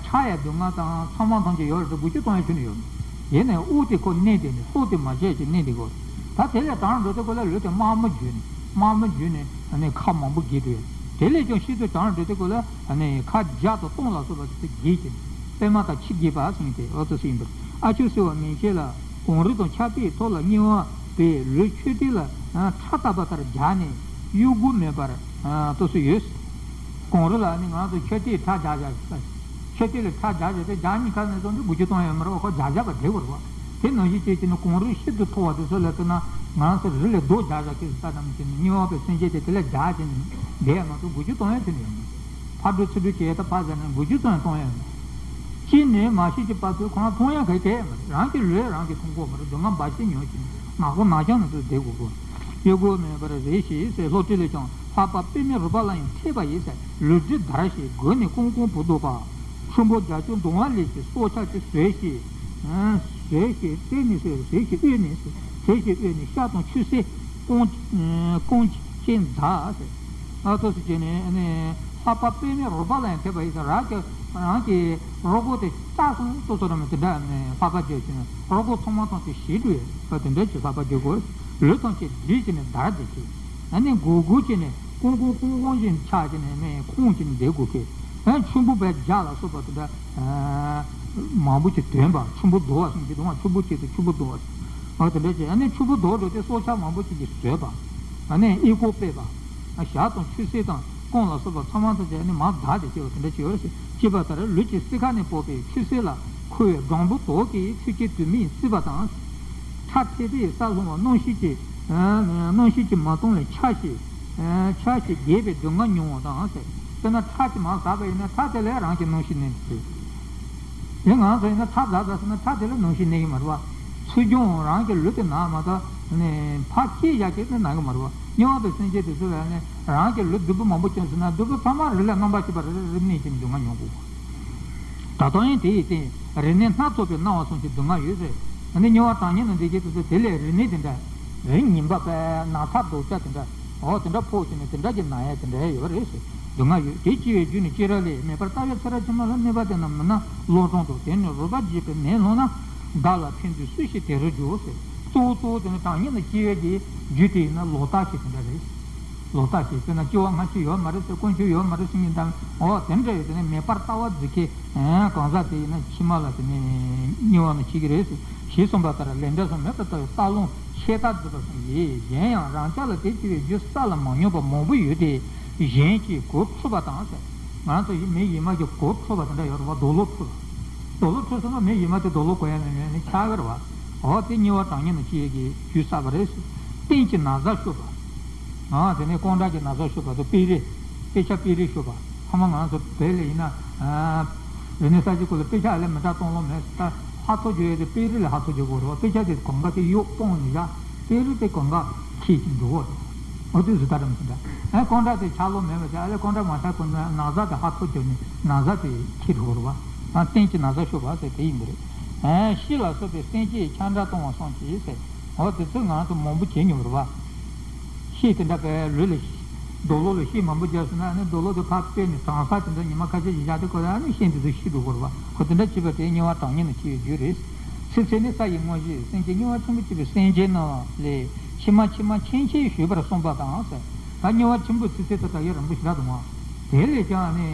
ཆགས་ཡས་སྡུག་བསྔལ་དང་ཚང་མ་ཐམས་ཅད་ཡོད་རེད་དེ་དགུ་བཅུ་གཏོང་ཡས་ཁྱོན་ནས་ཡོད་མ་རེད། ཡིན་ནའི་དབུགས་དེ་ཁོ་གནས་བསྡད་ནས་སྲོག་དེ་མ་བཅད་ཅིག་གནས་བསྡད་དགོས། ད་དེ་ལས་དྲངས་འགྲོ་དུས་ཁོ་ལ་ལུས་དེ་དམར་མོ་གྱུར་ནས་དམར་མོ་གྱུར་ནས་ཨ་ནི་ཁ་མང་པོ་གས་འགྲོ་ཡས། དེ་ལས་ཀྱང་ཤིན་ཏུ་དྲངས་འགྲོ་དུས་ཁོ་ལ་ཨ་ནི་ཁ་བརྒྱ་དང་སྟོང་ལ་སོགས་པ་དེ་ཚོ་གས་ཀྱི་པད་མ་དང་ཕྱེ་གས་པ་ཟེར་མཁན་དེ་འོ་ཙམ་ཞིག་ཡིན་པར། ཨ་ཆུ་ཟེར་བ་མིང་ཤས་ལ། གངས་རི་དང་ཆར་པའི་ཐོག་ལ་རྙིང་བ་པས་ལུས་མཆོད་རྟེན་ལ་ཁྲ་བཏབ་པ་ལྟར་སྦྱར་ནས་གཡོ་འགུལ་མེད་པར་ལྟོས་སུ་ཡོད། གངས་རི་ལ་ནི་ང་ཚོ་མཆོད་རྟེན་ཁྲ་རྒྱག་བཞག་མཆོད་རྟེན་ལ་ཁྲ་རྒྱག་བཞག་དེ་རྒྱག་སྙིང་ཁ་ནས་བཟུང་སྟེ་དགུ་བཅུ་གཏོང་ཡས་མ་རེད་པ། ཁོ་རྒྱག་བཞག་པ་བསྡད་དགོས་རེད་པ། དེ་ནང་བཞིན་བྱས་བྱས་ནས་གངས་རི་ཤིན་ཏུ་མཐོ་བ་དེ་ཚོ་ལ་ལྟོས་ན་ང་ཚོ་རི་ལ་རྡོ་རྒྱག་བཞག་གི་ས་ཙམ་བྱས་ནས་རྙིང་བ་པའི་སེམས་ཅན་དེ་དེ་ལ་རྒྱག་བྱས་ནས་བསྡད་ཡས་མ་གཏོགས་དགུ་བཅུ་གཏོང་ཡས་ཁྱོན་ནས་ཡོད་མ་རེད། ཕར་འགྲོ་ཚུར་འགྲོ་བྱས་ད་ཕར་ཟེར་ནས་འགུལ་སྐྱོད་ཙམ་ཡང་གཏོང་ཡ་མེད། ཅི་ནས་མ་ཤེས་ཀྱི་བར་དུ་ཁོ་རང་མཐོང་ཡ་ག་གེ་ཡོད་མ་རེད། རང་གི་ལུས་རང་གིས་མཐོང་གོ་མ་རེད། སྡུག་བསྔལ་འབའ་ཞིག་མྱོང་ཞིང་ནག་པོ་ནག་རྐྱང་ནང་དུ་བསྡད་དགོས་གོ། གཡོ་འགུལ་མེད་པར་རེ་ཞིག་ཟེར། ལྷོ་བྲིས་ལས་ཀྱང་ལྷགས་པ་པདྨའི་རོལ་པ་ལ་ཡང་འཐད་པ་ཡིས་ཟེར། ལུས་དྲི་འདར་ཞིང་མགོ་ནས་ཀོང་ཀོང་བུ་ལྡོག་པ། ཆུ་འབོག་རྒྱ་ཆུ་གདུང་བ་ལས་ཀྱི་སྲོག་ཆགས་ཀྱི་ཟོས་ཤིང་། ཟོས་ཤིང་བཙས་ནས་ཟོས་ཟོས་ཤིང་ཨོས་ནས་ཟོས་ཟོས་ཤིང་ཨོས་ནས་ཤ་དང་ཆུ་སེར་ཀོང་ཀོང་ཅན་འཛག་ཟེར། ཨ་ཏོ་སི་བྱས་ནས་ནི་ལྷགས་པ་པདྨའི་རོལ་པ་ལ་ཡང་འཐད་པ་ཡིན་ཟེར། རང་གི་རང་གི་རོ་ཁོག་དེ་བཀྲག་སོང་ཏོ་ཏོ་ར་མ་དེ་འདྲ་ནི་ལྷགས་པ་བརྗོད་ཀྱི་ནི་རོ་ཁོག་ཚང་མ་ཐམས་ཅད་ཞིག་འགྲོ་ཡས་ཨ་དེ་འདྲ་ཅིག་ལྷགས་པ་བརྗོད་དགོས། ལུས་ཐམས་ཅད་འདྲིས་ཀྱི་ནི་འདར་བསྡད་ཀྱི་ཨ་ནི་མགོ་སྒུར་གྱི་ནི་ཀོང་ཀོང་ཀོང་ཀོང་ཅིག་ཆགས་ཀྱི་ནི་ནི་ཁོང་ཅིག་ནི་བསྡད་དགོས་ཀྱི། ཨ་ཆུན་པོ་བས་རྒྱ་ལ་སོགས་པ་དེ་འདྲ་མང་པོ་ཅིག་དོན་པ། ཆུན་པོ་རྡོ་བ་སོང་གི་འདུག་ང་ཆུན་པོ་ཅིག་དང་ཆུན་པོ་རྡོ་བ་སོང་ཨ་དེ་འདྲ་ཅིག་ཨ་ནི་ཆུན་པོ་རྡོ་འགྲོ་དེ་སྲོག་ཆགས་མང་པོ་ཅིག་གིས་ཟོས་པ། ཨ་ནི་ཨི་ཀོ་པས་པ། ཨ་ཞག་དང་ཆུ་སེར་དང་ཀོང་ལ་སོགས་པ་ཚང་མ་དང་བཅས་ནི་མར་བརྡབས་ཏེ་སྐྱེ་བ་དེ་འདྲ་ཅིག་ཡོད་རེད་ཟེར། ཅེས་པ་ལྟར་ལུས་ཀྱི་སྲིད་ཁ་ནས་ཕོག་པའི་ཆུ་སེར་ལ་ཁུ་བའི་སྦྲང་བུ་དོག་གིས་ཆུ་སྐྱེས་དུ་མས་བསྲིས་པ་དང་། ཁྲག་ཐལ་ཏེ་ས་ལྷུང་བ་རྣམ་ཤེས་ཀྱི་རྣམ་ཤེས་ཀྱི་མ་སྟོང་བའི་ཆ་ཞིག་ཆ་ཞིག་རྒས་པའི་སྡུག་བསྔལ་མྱོང་བ་དང་ཟེར། དཔེར་ན་ཁྲག་ཅིག་མར་ཟགས་པ་ཡིན་ན་ཁྲག་དེ་ལས་རང་གི་རྣམ་ཤེས་གནས་འདུག་ཟེར། དེ་ང་ཚོ་ཡིན་ན་ཁྲག་ཟགས་ཟགས་ཟེར་ན་ཁྲག་དེ་ལས་རྣམ་ཤེས་གནས་ཀྱི་མ་རེད་བ། ཚུར་སྦྱོང་རང་གི་ལུས་དེ་ན་མ་གཏོགས་ནས་ཕར་སྐྱེས་ཡ་སྐྱེས་དེ་ན་གི་མ་རེད་བ། རྙིང་བ་པའི་སེམས་ཅན་དེ་ཚོ་ལ་ནི་རང་གི་ལུས་རྡུལ་སྦུག་མང་པོ་བྱུང་ཟེར་ན་རྡུལ་སྦུག་ཚང་མ་རི་ལ་རྔམ་པ་ཞིག་པ་རི་རི་རི་གནས་ཀྱི་སྡུག་བསྔལ་མྱོང་དགོས། ད་ལྟ་ཡང་དེ་ཡི་སྟེང་རིམས་ནད་སྣ་ཚོགས་པའི་སྣང་བ་སོགས་ཀྱི་སྡུག་བསྔལ་ཡོད་ཟེར། ཨ་ནི་རྙིང་བ་གྲངས་སྙེད་ནང་འདི་སྐད་དུ་ཟེར། དེ་ལས་རིམས་ནད་དེ་འདྲ་རིམས་ངན་པ་པའི་ནག་ཚ་ལྡོག་ཆ་དེ་འདྲ་འོ་དེ་འདྲ་ཕོག་ཕྱིན་ནས་དེ་འདྲ་གྱི་ན་ཡ་དེ་འདྲ་ཡོད་རེད་ཟེར། སྡུག་བསྔལ་ཡོད། དེ་སྐྱེ་བའི་རྒྱུ་ནི་སྐྱེས་རབས་ལས་མེ་འབར་ལྟ་བུའི་ཚེ་རབས་ཕྱི་མ་ལ་གནོད་པ་དེ་རྣམས་མིན་ན་ལོག་གྲོང་དུ་དེ་ནི་རོལ་པ་བརྗིད་པའི་མེ་ལྷུང་ན་བདག་ལ་ཕན་ཚུན་སུ་ཞིག་དེ་རུ་འཇུག་ཟེར། གཙོ་བོ་གཙོ་བོ་དེ་ནི་གྲངས་སྙེད་ལ་སྐྱེ་བའི་གི་རྒྱུ་དེ་ཡིན་ན་ལོག་ལྟ་ཞིག་དེ་འདྲ་རེད། ལོག་ལྟ་ཞིག་དཔེར་ན་སྐྱེ་བ་སྔ་ཕྱི་ཡོད་མ་རེད་ཟེར། དཀོན་མཆོག་ཡོད་མ་རེད་ཟེར་མཁན་དང་འོ་དེ་འདྲ་ཡོད། དེ་ནི་མེ་འབར་ལྟ་བུ་བརྗིད་པའི་གང་ཟག་དེ་ཡིན་ན་ཕྱི་མ་ལ་དེ་ནི་རྙིང་བ་ནི་འཆི་གི་རེད་ཟེར། ཞེས་གསུངས་པ་ལྟར་ལས་འབྲས་སུ་མེད་པར་ལྟ་བའི་རྟགས་ལུང་ཤེས་རྟགས་བརྗོད་པ་གསུངས་ཡོད། གཞན་ཡང་རང་ཅག་ལ་དེ་སྐྱེ་བའི་རྒྱུ་བསགས་ལ་མ་མྱོང་པ་མང་པོ་ཡོད་དེ། གཞན་གྱིས་གོ་འཕྲོད་པ་དང་ཟེར། ང་ཚོ་ཡི་མི་ཡི་མ་གིས་གོ་འཕྲོད་པ་དེ་འདྲ་ཡོད་རེད་བ། རྡོ་ལོག་འཕྲོད་པ། རྡོ་ལོག་འཕྲོད་སོང་ན་མི་ཡི་མ་དེ་རྡོ་ལོག་གོ་ཡ་མེད་མེད་ནི་ཆགས་ཀྱི་རེད་བ། འོ་དེ་རྙིང་བ་གྲངས་སྙེད་ནང་སྐྱེ་ཡས་ཀྱི་རྒྱུ་བསགས་པ་རེད་ཟེར། སྟེང་གི་ན་བཟའ་གཤོག་པ། ཨ་དེ་ནས་ཀོང་བྲག་གི་ན་བཟའ་གཤོག་པ་དང་དཔེ་རིས། དཔེ་ཆ་དཔེ་རིས་གཤོག་པ། ཧ་མ་ང་ཚོ་བོད་ལ་ཡིན་ན། རིག་གནས་གསར་བརྗེ་སྐོར་ལ་དཔེ་ཆ་ཨ་ལས་མི་འདྲ་གཏོང་ལོང་མེད། ད་ཧ་ཐོ་བརྗོད་ཡས་དེ་དཔེ་རིས་ལས་ཧ་ཐོ་བརྗོད་དགོས་རེད་བ། དཔེ་ཆ་དེ་གང་ག་དེ་གཡོག་སྤོང་ནས་བཞག་དཔེ་རིས་དེ་གང་ག་ཁྱེར་ཅིག་འགྲོ་བ་རེད། འོ་དེ་བཟོ་ལྟ་རམ་ཟིན་འདྲ། ཨ་ཀོང་བྲག་དེ་ཆགས་ལོང་མེད་པ་བྱས། ཨ་ལས་ཀོང་བྲག་མ་ཆགས་གོང་ན་ན་བཟའ་དེ་ཧ་ཐོ་བརྗོད་ནས་ན་བཟའ་དེ་ཁྱེར་འགྲོ་བ་རེད་བ། ཨ་སྟེང་གི་ན་བཟའ་གཤོག་པ་ཟེར་དེ་ཡིན་པ་རེད། ཨ་ཤི་ལ་སོགས་པའི་སེམས་ཅན་ཁྱབ་བསྒྲགས་གཏོང་བ་སོགས་ཀྱིས་ཟེར། འོ་དེ་ཚོ་ང་ཚོ་མང་པོ་བྱེད་མྱོང་རེད་བ། ཤི་དེ་འདྲ་བའི་ལུས་ལ་ རྡོ་ལོ་ལ་ཤིང་མང་པོ་བརྒྱབ་སོང་ན། ཨ་ནི་རྡོ་ལོ་དེ་ཕར་སྤེལ་ནས་གྲང་ས་དེ་འདྲ་ཉི་མ་ཁ་ཤས་ཤིག་བཞག་དུས་སྐབས་ལ། ཨ་ནི་ཤིང་དེ་ཚོ་ཤི་འགྲོ་གི་རེད་པ། ཁོ་དེ་འདྲ་བྱས་པ་དེ་དམྱལ་བ་གྲང་དམྱལ་ནང་སྐྱེ་བའི་རྒྱུ་རེད། ཚེ་ཚད་ནི་ས་ཡི་དངོས་གཞི། སེམས་ཅན་དམྱལ་བ་ཆེན་པོ་སྐྱེ་བའི་སེམས་ཅན་རྣམས་ལས་ཕྱི་མ་ཕྱི་མ་ཕྱིན་ཆད་ཞུས་པར་གསུངས་པ་དང་ཟེར། ད་དམྱལ་བ་ཆེན་པོའི་ཚེ་ཚད་དེ་ད་ཡང་རིང་པོ་ཞེ་དྲག་འདུག་ག། དེ་ལས་ཀྱང་ནི་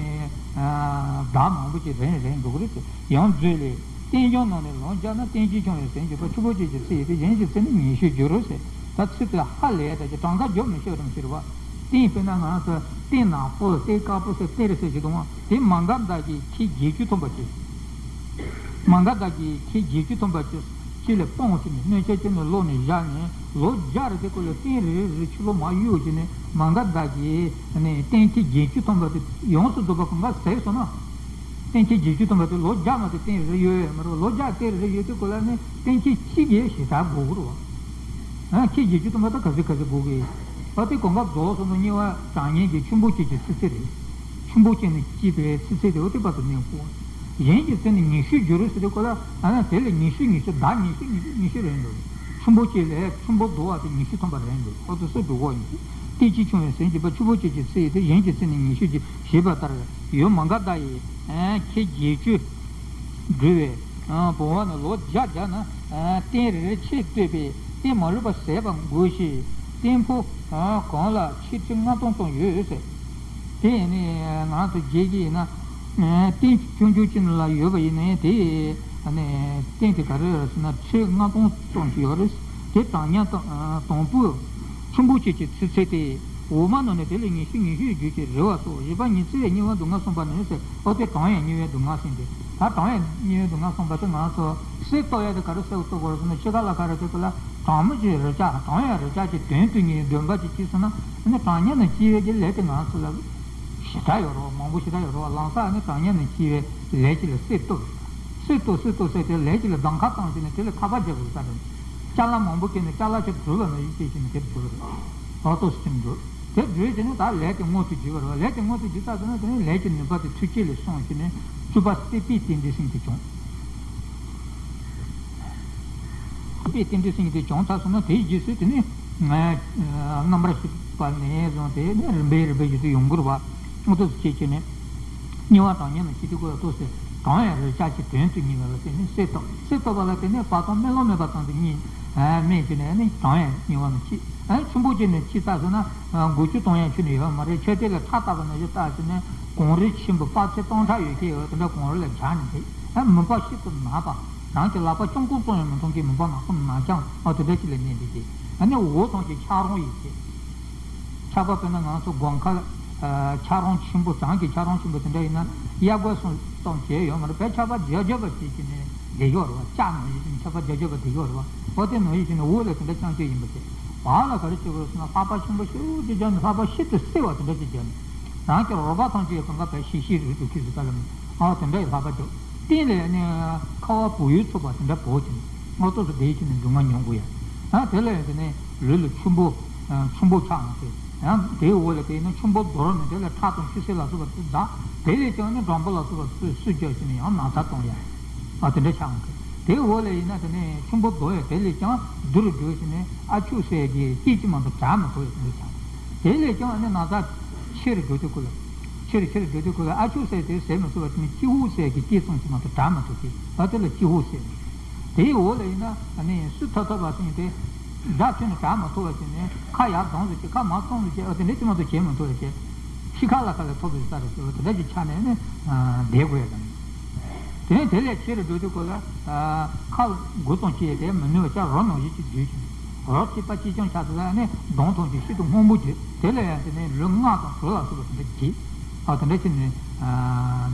ཟླ་མང་པོ་ཅིག་རིང་རིང་འགྲོ་གི་རེད་ཟེར། ཡང་མཛོད་ལས། རྟེན་འབྱུང་རྣམས་ནི་ལོ་བརྒྱ་ན། རྟེན་ཅིང་འཁྱོངས་པའི་ཟས་འགྱུར་བ། ཆུ་འབོག་སྐྱེས་ཀྱི་ཚེ་ཡི་དེ། གཞན་གྱི་ཚེ་ནི་ཉི་ཤུར་འགྱུར་རོ་ཟེར། ད་ཚེ་དེ་ཧ་ལས་ད་ཅིག་གྲངས་ཀ་རྒྱོབ་མི་ཤེས་རམ་ཤེས་རེད་པ། རྟེན་དཔེར་ན་ང་རང་ཚོ་རྟེན་ནག་པོ་རྟེན་དཀར་པོ་ཟེར་རྟེན་རེ་ཟེར་གྱི་འདུག་ག། དེ་མ་འགགས་བདག་གིས་ཁལ་བརྒྱད་ཅུ་ཐོན་པ་བྱས། མ་འགགས་བདག་གིས་ཁལ་བརྒྱད་ཅུ་ཐོན་པ་བྱས། ཅིག་ལ་སྤོངས་བྱས་ནས་སྣོད་ཆས་བྱས་ནས་བླུགས་ནས་བཞག་ནས་ལོ་བརྒྱ་རེ་དེ་ཀོ་ལ་རྟེན་རེ་རེ་ཕྱི་ལོགས་མར་གཡུགས་བྱས་ནས། མ་འགགས་བདག་གིས་ནི་རྟེན་ཁལ་བརྒྱད་ཅུ་ཐོན་པ་དེ་ཡོངས་སུ་རྫོགས་པ་གང་ག་ཟད་སོང་ན། རྟེན་ཁལ་བརྒྱད་ཅུ་ཐོན་པ་དེ་ལོ་བརྒྱ་མ་གཏོགས་རྟེན་རེ་ཡོད་ཡོད་མ་རེད། ལོ་བརྒྱ་རྟེན་རེ་ཡོད་དུས་ཀོ་ལ་ནི་རྟེན་ཁལ་གཅིག་གིས་ཞེ་དྲག་དགོས་ཀྱི་རེད་པ། ཨ། ཁལ་བརྒྱད་ཅུ་ཐོན་པ་ད་ག་ཚོད་ག་ཚོད་དགོས་ཀྱི། ཨ། དེ་གང་ག་རྫོགས་སོང་ན་དམྱལ་བ་གྲང་དམྱལ་གྱི་ཆུ་འབོག་སྐྱེས་ཀྱི་ཚེ་ཚད་རེད། ཆུ་འབོག་སྐྱེས་ནས་སྐྱེས་པའི་ཚེ་ཚད་དེ་འོ་དེ་བར་དུ་གནས་དགོས། གཞན་གྱི་ཚེ་ནི་ཉི་ཤུར་འགྱུར་རོ་ཟེར་དུས་ཀོ་ལ། ཨ་ནི་དེ་ལས་ཉི་ཤུ་ཉི་ཤུ་ཟླ་ཉི་ཤུ་ཉི་ཤུ་ཉི་ཤུ་རིང་འགྲོ། ཆུ་འབོག་སྐྱེས་ལས་ཆུ་འབོག་བདོ་བ་དེ་ཉི་ཤུ་ཐོན་པ་རིང་འགྲོ། ཨོ་དེ་སུ་འགྲོ་གོ་ཡིན། རྟེན་ཅིང་འཁྱོངས་པའི་ཟས་འགྱུར་བ། ཆུ་འབོག་སྐྱེས་ཀྱི་ཚེ་ཡི་དེ། གཞན་གྱི་ཚེ་ནི་ཉི་ཤུར་འགྱུར་ཞེས་པ་ལྟར། ཡུལ་མ་འགགས་བདག་ཡིས་ཁལ་བརྒྱད་ཅུ་བསྒྲུབས་པའི་བུང་བ་ནི་ལོ་བརྒྱ་བརྒྱ་ན་རྟེན་རེ་རེ་ཕྱིར་བཏོད་པས་རྟེན་མ་ལུས་པ་ཟད་པ་འགོས་ཤིང་། རྟེན་ཕོ་གང་ལ་ཕྱིར་ཁྲི་ལྔ་སྟོང་ཙམ་ཡོད་ཟེར། དེ་ནི་ང་ཚོ་རྒྱལ་གྱི་ཡིན་ན། རྟེན་ཆུང་ཆུང་ཅིག་ལ་ཡོད་པ་ཡིན་ནའི་དེ་རྟེན་དེ་ག་རེ་ཡོད་ཟེར་ན་ཁྲི་ལྔ་སྟོང་ཙམ་ཞིག་ཡོད་རེད། དེ་གྲང་དམྱལ་དང་དང་པོའི་ཆུ་འབོག་སྐྱེས་ཀྱི་ཚེ་ཚད་དེ། འོག་མ་རྣམས་ནི་དེ་ལས་ཉི་ཤུ་ཉི་ཤུ་ཡི་རྒྱུ་ཅིག་རེ་བ་སོགས། བཞི་པ་ཉི་ཚེ་བའི་དམྱལ་བའི་སྡུག་བསྔལ་གསུངས་པ་ནི་ཟེར། ཨོ་དེ་གྲང་དམྱལ་དམྱལ་བའི་སྡུག་བསྔལ་ཟེར་དེ། ད་གྲང་དམྱལ་དམྱལ་བའི་སྡུག་བསྔལ་གསུངས་པ་དེ་ང་ཚོ་གསེར་གཏོར་ཡ་དེ་ག་རེ་གསེར་གཏོར་དགོས་རེད་ཟེར་ན། ཕྱི་ཁ་ལ་ག་རེ་དེ་ཀོ་ལ་གྲང་མོ་ཅིག་རེ་ཆག་གྲང་དམྱལ་རེ་ཆག་ཅིག་དོན་དུ་ནི་འདོན་པ་ཅིག་བྱས་སོང་ན། ཨ་ནི་གྲང་དམྱལ་ནང་སྐྱེ་བའི་གི་ལས་དེ་ང་ཚོ་ལ་ཞེ་དྲག་ཡོད་རེད་པ། མང་པོ་ཞེ་དྲག་ཡོད་རེད་པ། ལམ་སང་ཨ་ནི་གྲང་དམྱལ་ནང་སྐྱེ་བའི་ལས་ཅིག་ལ་གསེར་གཏོར། གསེར་གཏོར་གསེར་གཏོར་ཟེར་དེ་ལས་ཅིག་ལ་གདམ་ཁ་བཏང་བྱས་ནས་དེ་ལ་ཐག་པ་རྒྱག་དགོས་ས་རེད། ཅ་ལག་མང་པོ་བཀལ་ནས་ཅ་ལག་ཅིག་བསྒྲུབས་པ་ནང་བཞིན་བྱས་བྱས་ནས་དེ་བསྒྲུབས་པ་རེད། ཨོ་ཏོ་སི་ཊེམ་བསྒྲུབས། དེ་བསྒྲུབས་བྱས་ནས་ད་ལས་དེ་མངོན་དུ་གྱུར་པ་རེད་པ། ལས་དེ་མངོན་དུ་གྱུར་ཚར་སོང་ན་དེ་ནས་ལས་ཀྱི་ནུས་པ་དེ་མཐུ་ཆེ་ལས་སོང་བྱས་ནས་སྤྲུལ་པ་སྲིད་པའི་རྟེན་འབྲེལ་ཟེར་མཁན་དེ་བྱུང་། སྲིད་པའི་རྟེན་འབྲེལ་ཟེར་མཁན་དེ་བྱུང་ཚར་སོང་ན་དེའི་རྗེས་སུ་དེ་ནས་ང་རྣམ་པར་ཤེས་པ་ནས་བཟུང་སྟེ་ནས་རིམ་པས་རིམ་པས་རྗེས་སུ་ཡོང་གི་རེད་པ། ཨོ་ཏོ་སི་ཆེ་བྱས་ནས། དམྱལ་བ་གྲང་དམྱལ་ནང་སྐྱེ་དུས་ཀོ་ལ་ལྟོས་ཟེར། གྲང་དམྱལ་རེ་ཆག་ཅིག་དོན་དུ་གཉེར་བ་ལ་བརྟེན་ནས་གསེར་གཏོར། གསེར་གཏོར་བ་ལ་བརྟེན་ནས་བར་དོ་སྨོན་ལམ་མེད་པ་ཙམ་དུ་གཉེར། སྨན་བྱས་ནས་ནི་གྲང་དམྱལ་དམྱལ་བ་ནང་སྐྱེ། ཆུ་འབོག་སྐྱེས་ནས་སྐྱེས་ཚར་སོང་ན་མགོ་ཆུ་གཏོང་ཡ་ཆུ་ནི་ཡོད་མ་རེད། མཆོད་རྟེན་ལ་ཁྲག་བཏབ་པ་ནང་བཞིན་བཏབ་བྱས་ནས་གངས་རི་ཆེན་པོ་དཔག་ཚད་སྟོང་ཕྲག་ཡོད་མཁན་ཡོད་དེ་འདྲ་གངས་རི་ལ་སྦྱར་ནས་བསྡད། མུན་པ་ཤིན་ཏུ་ནག་པ། རང་གི་ལག་པ་ཅུང་ཀུང་ཙམ་ཡང་མི་མཐོང་མཁན་མུན་པ་ནག་པོ་ནག་རྐྱང་། ཨ། དེ་འདྲ་ཅིག་ལ་གནས་བསྡད་ཀྱི། ཨ་ནི་འོ་ཐང་གི་ཆག་རོང་ཡོད་ཀྱི། ཆག་པ་དཔེར་ན་ང་ཚོ་སྒོ་ཁ། ཨ། ཆག་རོང་ཆེན་པོ། བྱང་གི་ཆག་རོང་ཆེན་པོ་དེ་འདྲ་ཡིན་ན་གཡས་སྐོར་སོང་ཙམ་བྱས་ཡོད་མ་རེད། བས་ཆར་པ་རྒྱག་རྒྱག་པ་བྱེད་ཀྱི་ནས་བསྡད་ཡོད་རེད་པ། ལྕགས་ནང་བཞིན་ཆར་པ་རྒྱག་རྒྱག་པ་བསྡད་ཡོད་རེད་པ། འོ་དེ་ནང་བཞིན་ནས་འོག་ལ་དེ་འདྲ་རྐྱང་རྐྱང་ཡིན་པ་བྱས། བར་ལ་ག་རེ་བྱེད་དགོས་ཟེར་ན་ལྷགས་པ་ཆེན་པོ་ཞེ་པོ་ཅིག་རྒྱག་ནས་ལྷགས་པ་ཤིན་ཏུ་བསིལ་བ་དེ་འདྲ་ཅིག་རྒྱག་ནས། རང་གི་རོལ་པ་ཐམས་ཅད་གང་ག་བས་ཤིག་ཤིག་རུལ་འགྲོ་ཁུལ་སུ་ལྟ་ལ་མི། ཨ། དེ་འདྲ་ཡི་ལྷགས་པ་རྒྱག། སྟེང་ལ་ནི་ཁ་བ་བུ་ཡུག་འཚུབ་པ་དེ་འདྲ་བོར་ཅིང་ངོ་ཐོག་ཏུ་བསྡད་ཀྱི་ནས་སྡུག་བསྔལ་མྱོང་དགོས་ཡ། ཨ། དེ་ལ་ཡང་དེ་ནས་ལུས་ལ་ཆུ་འབོག་ཆུ་འབོག་ཆགས་འོང་ཚེ། ཡང་དེའི་འོག་ལ་དེ་ཡིན་ན་ཆུ་འབོག་རྡོལ་ནས་དེ་ལ་ཁྲག་དང་ཆུ་སེར་ལ་སོགས་པ་དེ་འཛག། དེ་ལས་ཀྱང་ནི་སྦྲང་བུ་ལ་སོགས་པ་སུ་སུ་རྒྱག་ཅིང་ཡང་ན་ཚ་གཏོང་ཡ། ཨ། དེ་འདྲ་ཆགས་འོང་ཚེ། དེའི་འོག་ལ་ཡིན་ན་དེ་ནས་ཆུ་འབོག་རྡོལ་ཡང་དེ་ལས་ཀྱང་སྡུག་རུ་འགྲོ་ཞིང་ནས་ཨ་ཆུ་སེར་གྱི་སྐད་ཅིག་མ་གཏོགས་གྲག་མི་ཐུབ་ཡ་དེ་འདྲ་ཆགས། དེ་ལས་ཀྱང་ནི་ན་ཚ་ཆེ་རུ་འགྲོ་དུས་སྐབས་ལ། ཆེ་རུ་ཆེ་རུ་འགྲོ་དུས་སྐབས་ལ་ཨ་ཆུ་སེར་དེ་ཟད་མི་ཐུབ་པ་དེ་ནི་ཀྱི་ཧུད་སེར་གྱི་སྐད་གསུམ་ཞིག་མ་གཏོགས་གྲག་མི་ཐུབ་ཀྱི། ཨ། དེ་ལ་ཀྱི་ཧུད་ཟེར། དེའི་འོག་ལ་ཡིན་ན་ཨ་ནི་སུ་ཐོབ་ཐོབ་པ་ཟེར་ནས་དེ་སྒྲ་ཐོས་ནས་གྲག་མ་ཐུབ་པ་ཟེར་ནས་ཁ་ཡར་ལྡང་ཟེར་གྱི་ཁ་མར་བཙུམ་ཟེར་གྱི། ཨ། དེ་འདྲ་ཅིག་མ་གཏོགས་བྱེད་མི་ཐུབ་པ་བྱས། ཕྱི་ཁ་ལ་ཁ་ལ་ཐོབ་པའི་ས་རེད་ཟེར་བ་དེ་འདྲ་ཅིག་ཆགས་ནས་ནི་བསྡད་དགོས་ཡ་དང་། དེ་ནས་དེ་ལས་ཆེ་རུ་འགྲོ་དུས་སྐབས་ལ། ཨ། ཁ་འགུལ་གཏོང་བྱེད་ཡས་དེ་མི་ནུས་པ་ཅིག་རོ་ནང་བཞིན་ཅིག་འགྱུར་ཅིང་། རོ་གཅིག་པ་གཅིག་རྐྱང་ཆགས་ཚུལ་ལ་ནི་གདོང་མཐོང་ཅིང་ཤིན་ཏུ་སྔོན་པོ་འགྱུར། དེ་ལ་ཡང་དེ་ནས་ལུས་རྔུལ་དང་དྲོད་ལ་སོགས་པ་དེ་འདྲ་འགྱེལ། ཨ། དེ་འདྲ་བྱས་ནས་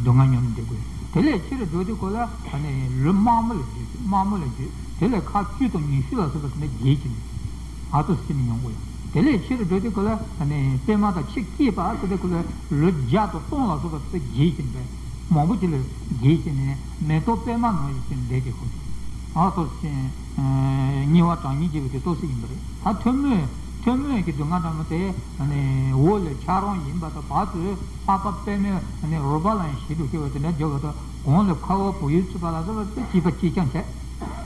སྡུག་བསྔལ་མྱོང་ནས་བསྡད་དགོས། དེ་ལས་ཆེ་རུ་འགྲོ་དུས་སྐབས་ལ་ཨ་ནི་ལུས་དམར་མོ་ལ་འགྱུར། དམར་མོ་ལ་འགྱུར། དེ་ལས་ཁ་བཅུད་དང་ཉི་ཤུ་ལ་སོགས་པ་དེ་འདྲ་འགྱེལ་ཅིང་། ཨ། ཏོ་སི་ནི་མྱོང་དགོས། དེ་ལས་ཆེ་རུ་འགྲོ་དུས་སྐབས་ལ་ཨ་ནི་པདྨ་དང་ཆེ་སྐྱེས་པ་ཟེར་དུས་སྐབས་ལ་ལུས་བརྒྱ་དང་སྟོང་ལ་སོགས་པ་དེ་འགྱེལ་ཅིང་བས། མང་པོ་ཅིག་ལ་འགྱེལ་ཅིང་ནས་མེ་ཏོག་པདྨ་ནང་བཞིན་ཅིག་འདེགས་ཀྱི་ཁུག། ཨ། ཏོ་སི། དམྱལ་བ་གྲང་དམྱལ་སྐྱེ་བའི་དེ་ཏོག་ཙམ་ཡིན་པ་རེད། ད་ཐུན་མོང་ཐུན་མོང་གི་སྡུག་བསྔལ་འདྲ་མོ་དེ་ནི་འོག་ལ་ཆག་རོང་ཡིན་པ་དང་། བར་དུ་ལྷགས་པ་པདྨའི་ནི་རོལ་པ་ལ་ཡང་ཞེ་སྡུག་སྐྱེ་བ་དེ་འདྲ་འཇོག་པ་དང་། གོང་ལ་ཁ་བ་བུ་ཡུག་འཚུབ་པ་ལ་སོགས་པ་དེ་གཅིག་པ་གཅིག་རྐྱང་བྱས།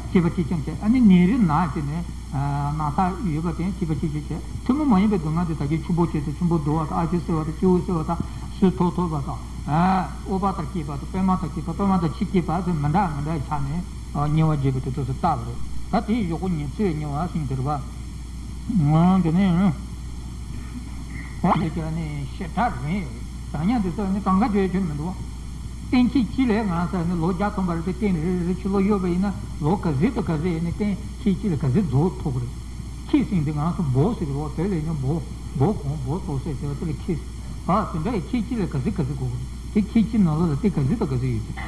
སྐྱེས་པ་གཅིག་རྐྱང་བྱས། ཨ་ནི་ནད་རིགས་ན་བྱས་ནས་ན་ཚ་ཡོད་པ་དེ་སྐྱེས་པ་གཅིག་རྐྱང་བྱས། ཐུན་མོང་མ་ཡིན་པའི་སྡུག་བསྔལ་དེ་ད་གིན་ཆུང་པོ་བྱས་ཏེ་ཆུང་པོ་བདོ་བ་དང་། ཨ་ཅེ་སེལ་བ་དང་། སྤྱི་བོ་སེལ་བ་དང་། སོས་ཐོག་ཐོག་པ་དང་། ཨ་ཨོ་པ་དང་སྐྱེས་པ་དང་། པད་མ་དང་སྐྱེས་པ། པད་མ་དང་ཕྱི་སྐྱེས་པ་ཟེར་མི་འདྲ་མི་འདྲ་ཆགས་ནས་དམྱལ་བ་བརྒྱད་པོ་དེ་ཚོ་སུ་བཏགས་པ་རེད། ད་དེའི་གཞུག་གུ་ཉི་ཚེ་བའི་དམྱལ་བ་ཟེར་དེ་རེད་པ། འོ་དེ་ནས། འོ་དེ་ཀྱང་ནི་ཞེ་དྲག་རིང་ཡོད་རེད། བྱ་ཉན་དེ་ཚོ་ནི་གང་ག་བརྗོད་ཆོད་མི་འདུག་བ། གཏན་ཁེལ་གཅིག་ལས་ང་ཚོ་ནི་ལོ་བརྒྱ་ཐམ་པ་རེད་དེ། གཏན་རེ་རེ་ཕྱི་ལོགས་གཡོལ་བ་ཡིན་ན་ལོ་ག་ཚོད་དང་ག་ཚོད་ཡིན་ན་གཏན་ཁེལ་གཅིག་ལས་ག་ཚོད་རྫོགས་ཐུབ་ཀྱི་རེད། ཁེལ་ཟེར་དེ་ང་ཚོ་འབོག་ཟེར་གྱི་རེད་བ། བོད་ལ་ཡིན་ན་འབོག་འབོག་གོང་འབོག་ཏོག་ཙམ་ཟེར་བ་དེ་ལ་ཁེལ་ཟེར། ཨ་དེ་འདྲ་ཡི་ཁེལ་གཅིག་ལས་ག་ཚོད་ག་ཚོད་འགོར་གྱི་རེད། དེ་ཁེལ་གཅིག་ནང་ལོགས་ལ་དེ་ག་ཚོད་དང་ག་ཚོད་ཡོད་ཀྱི།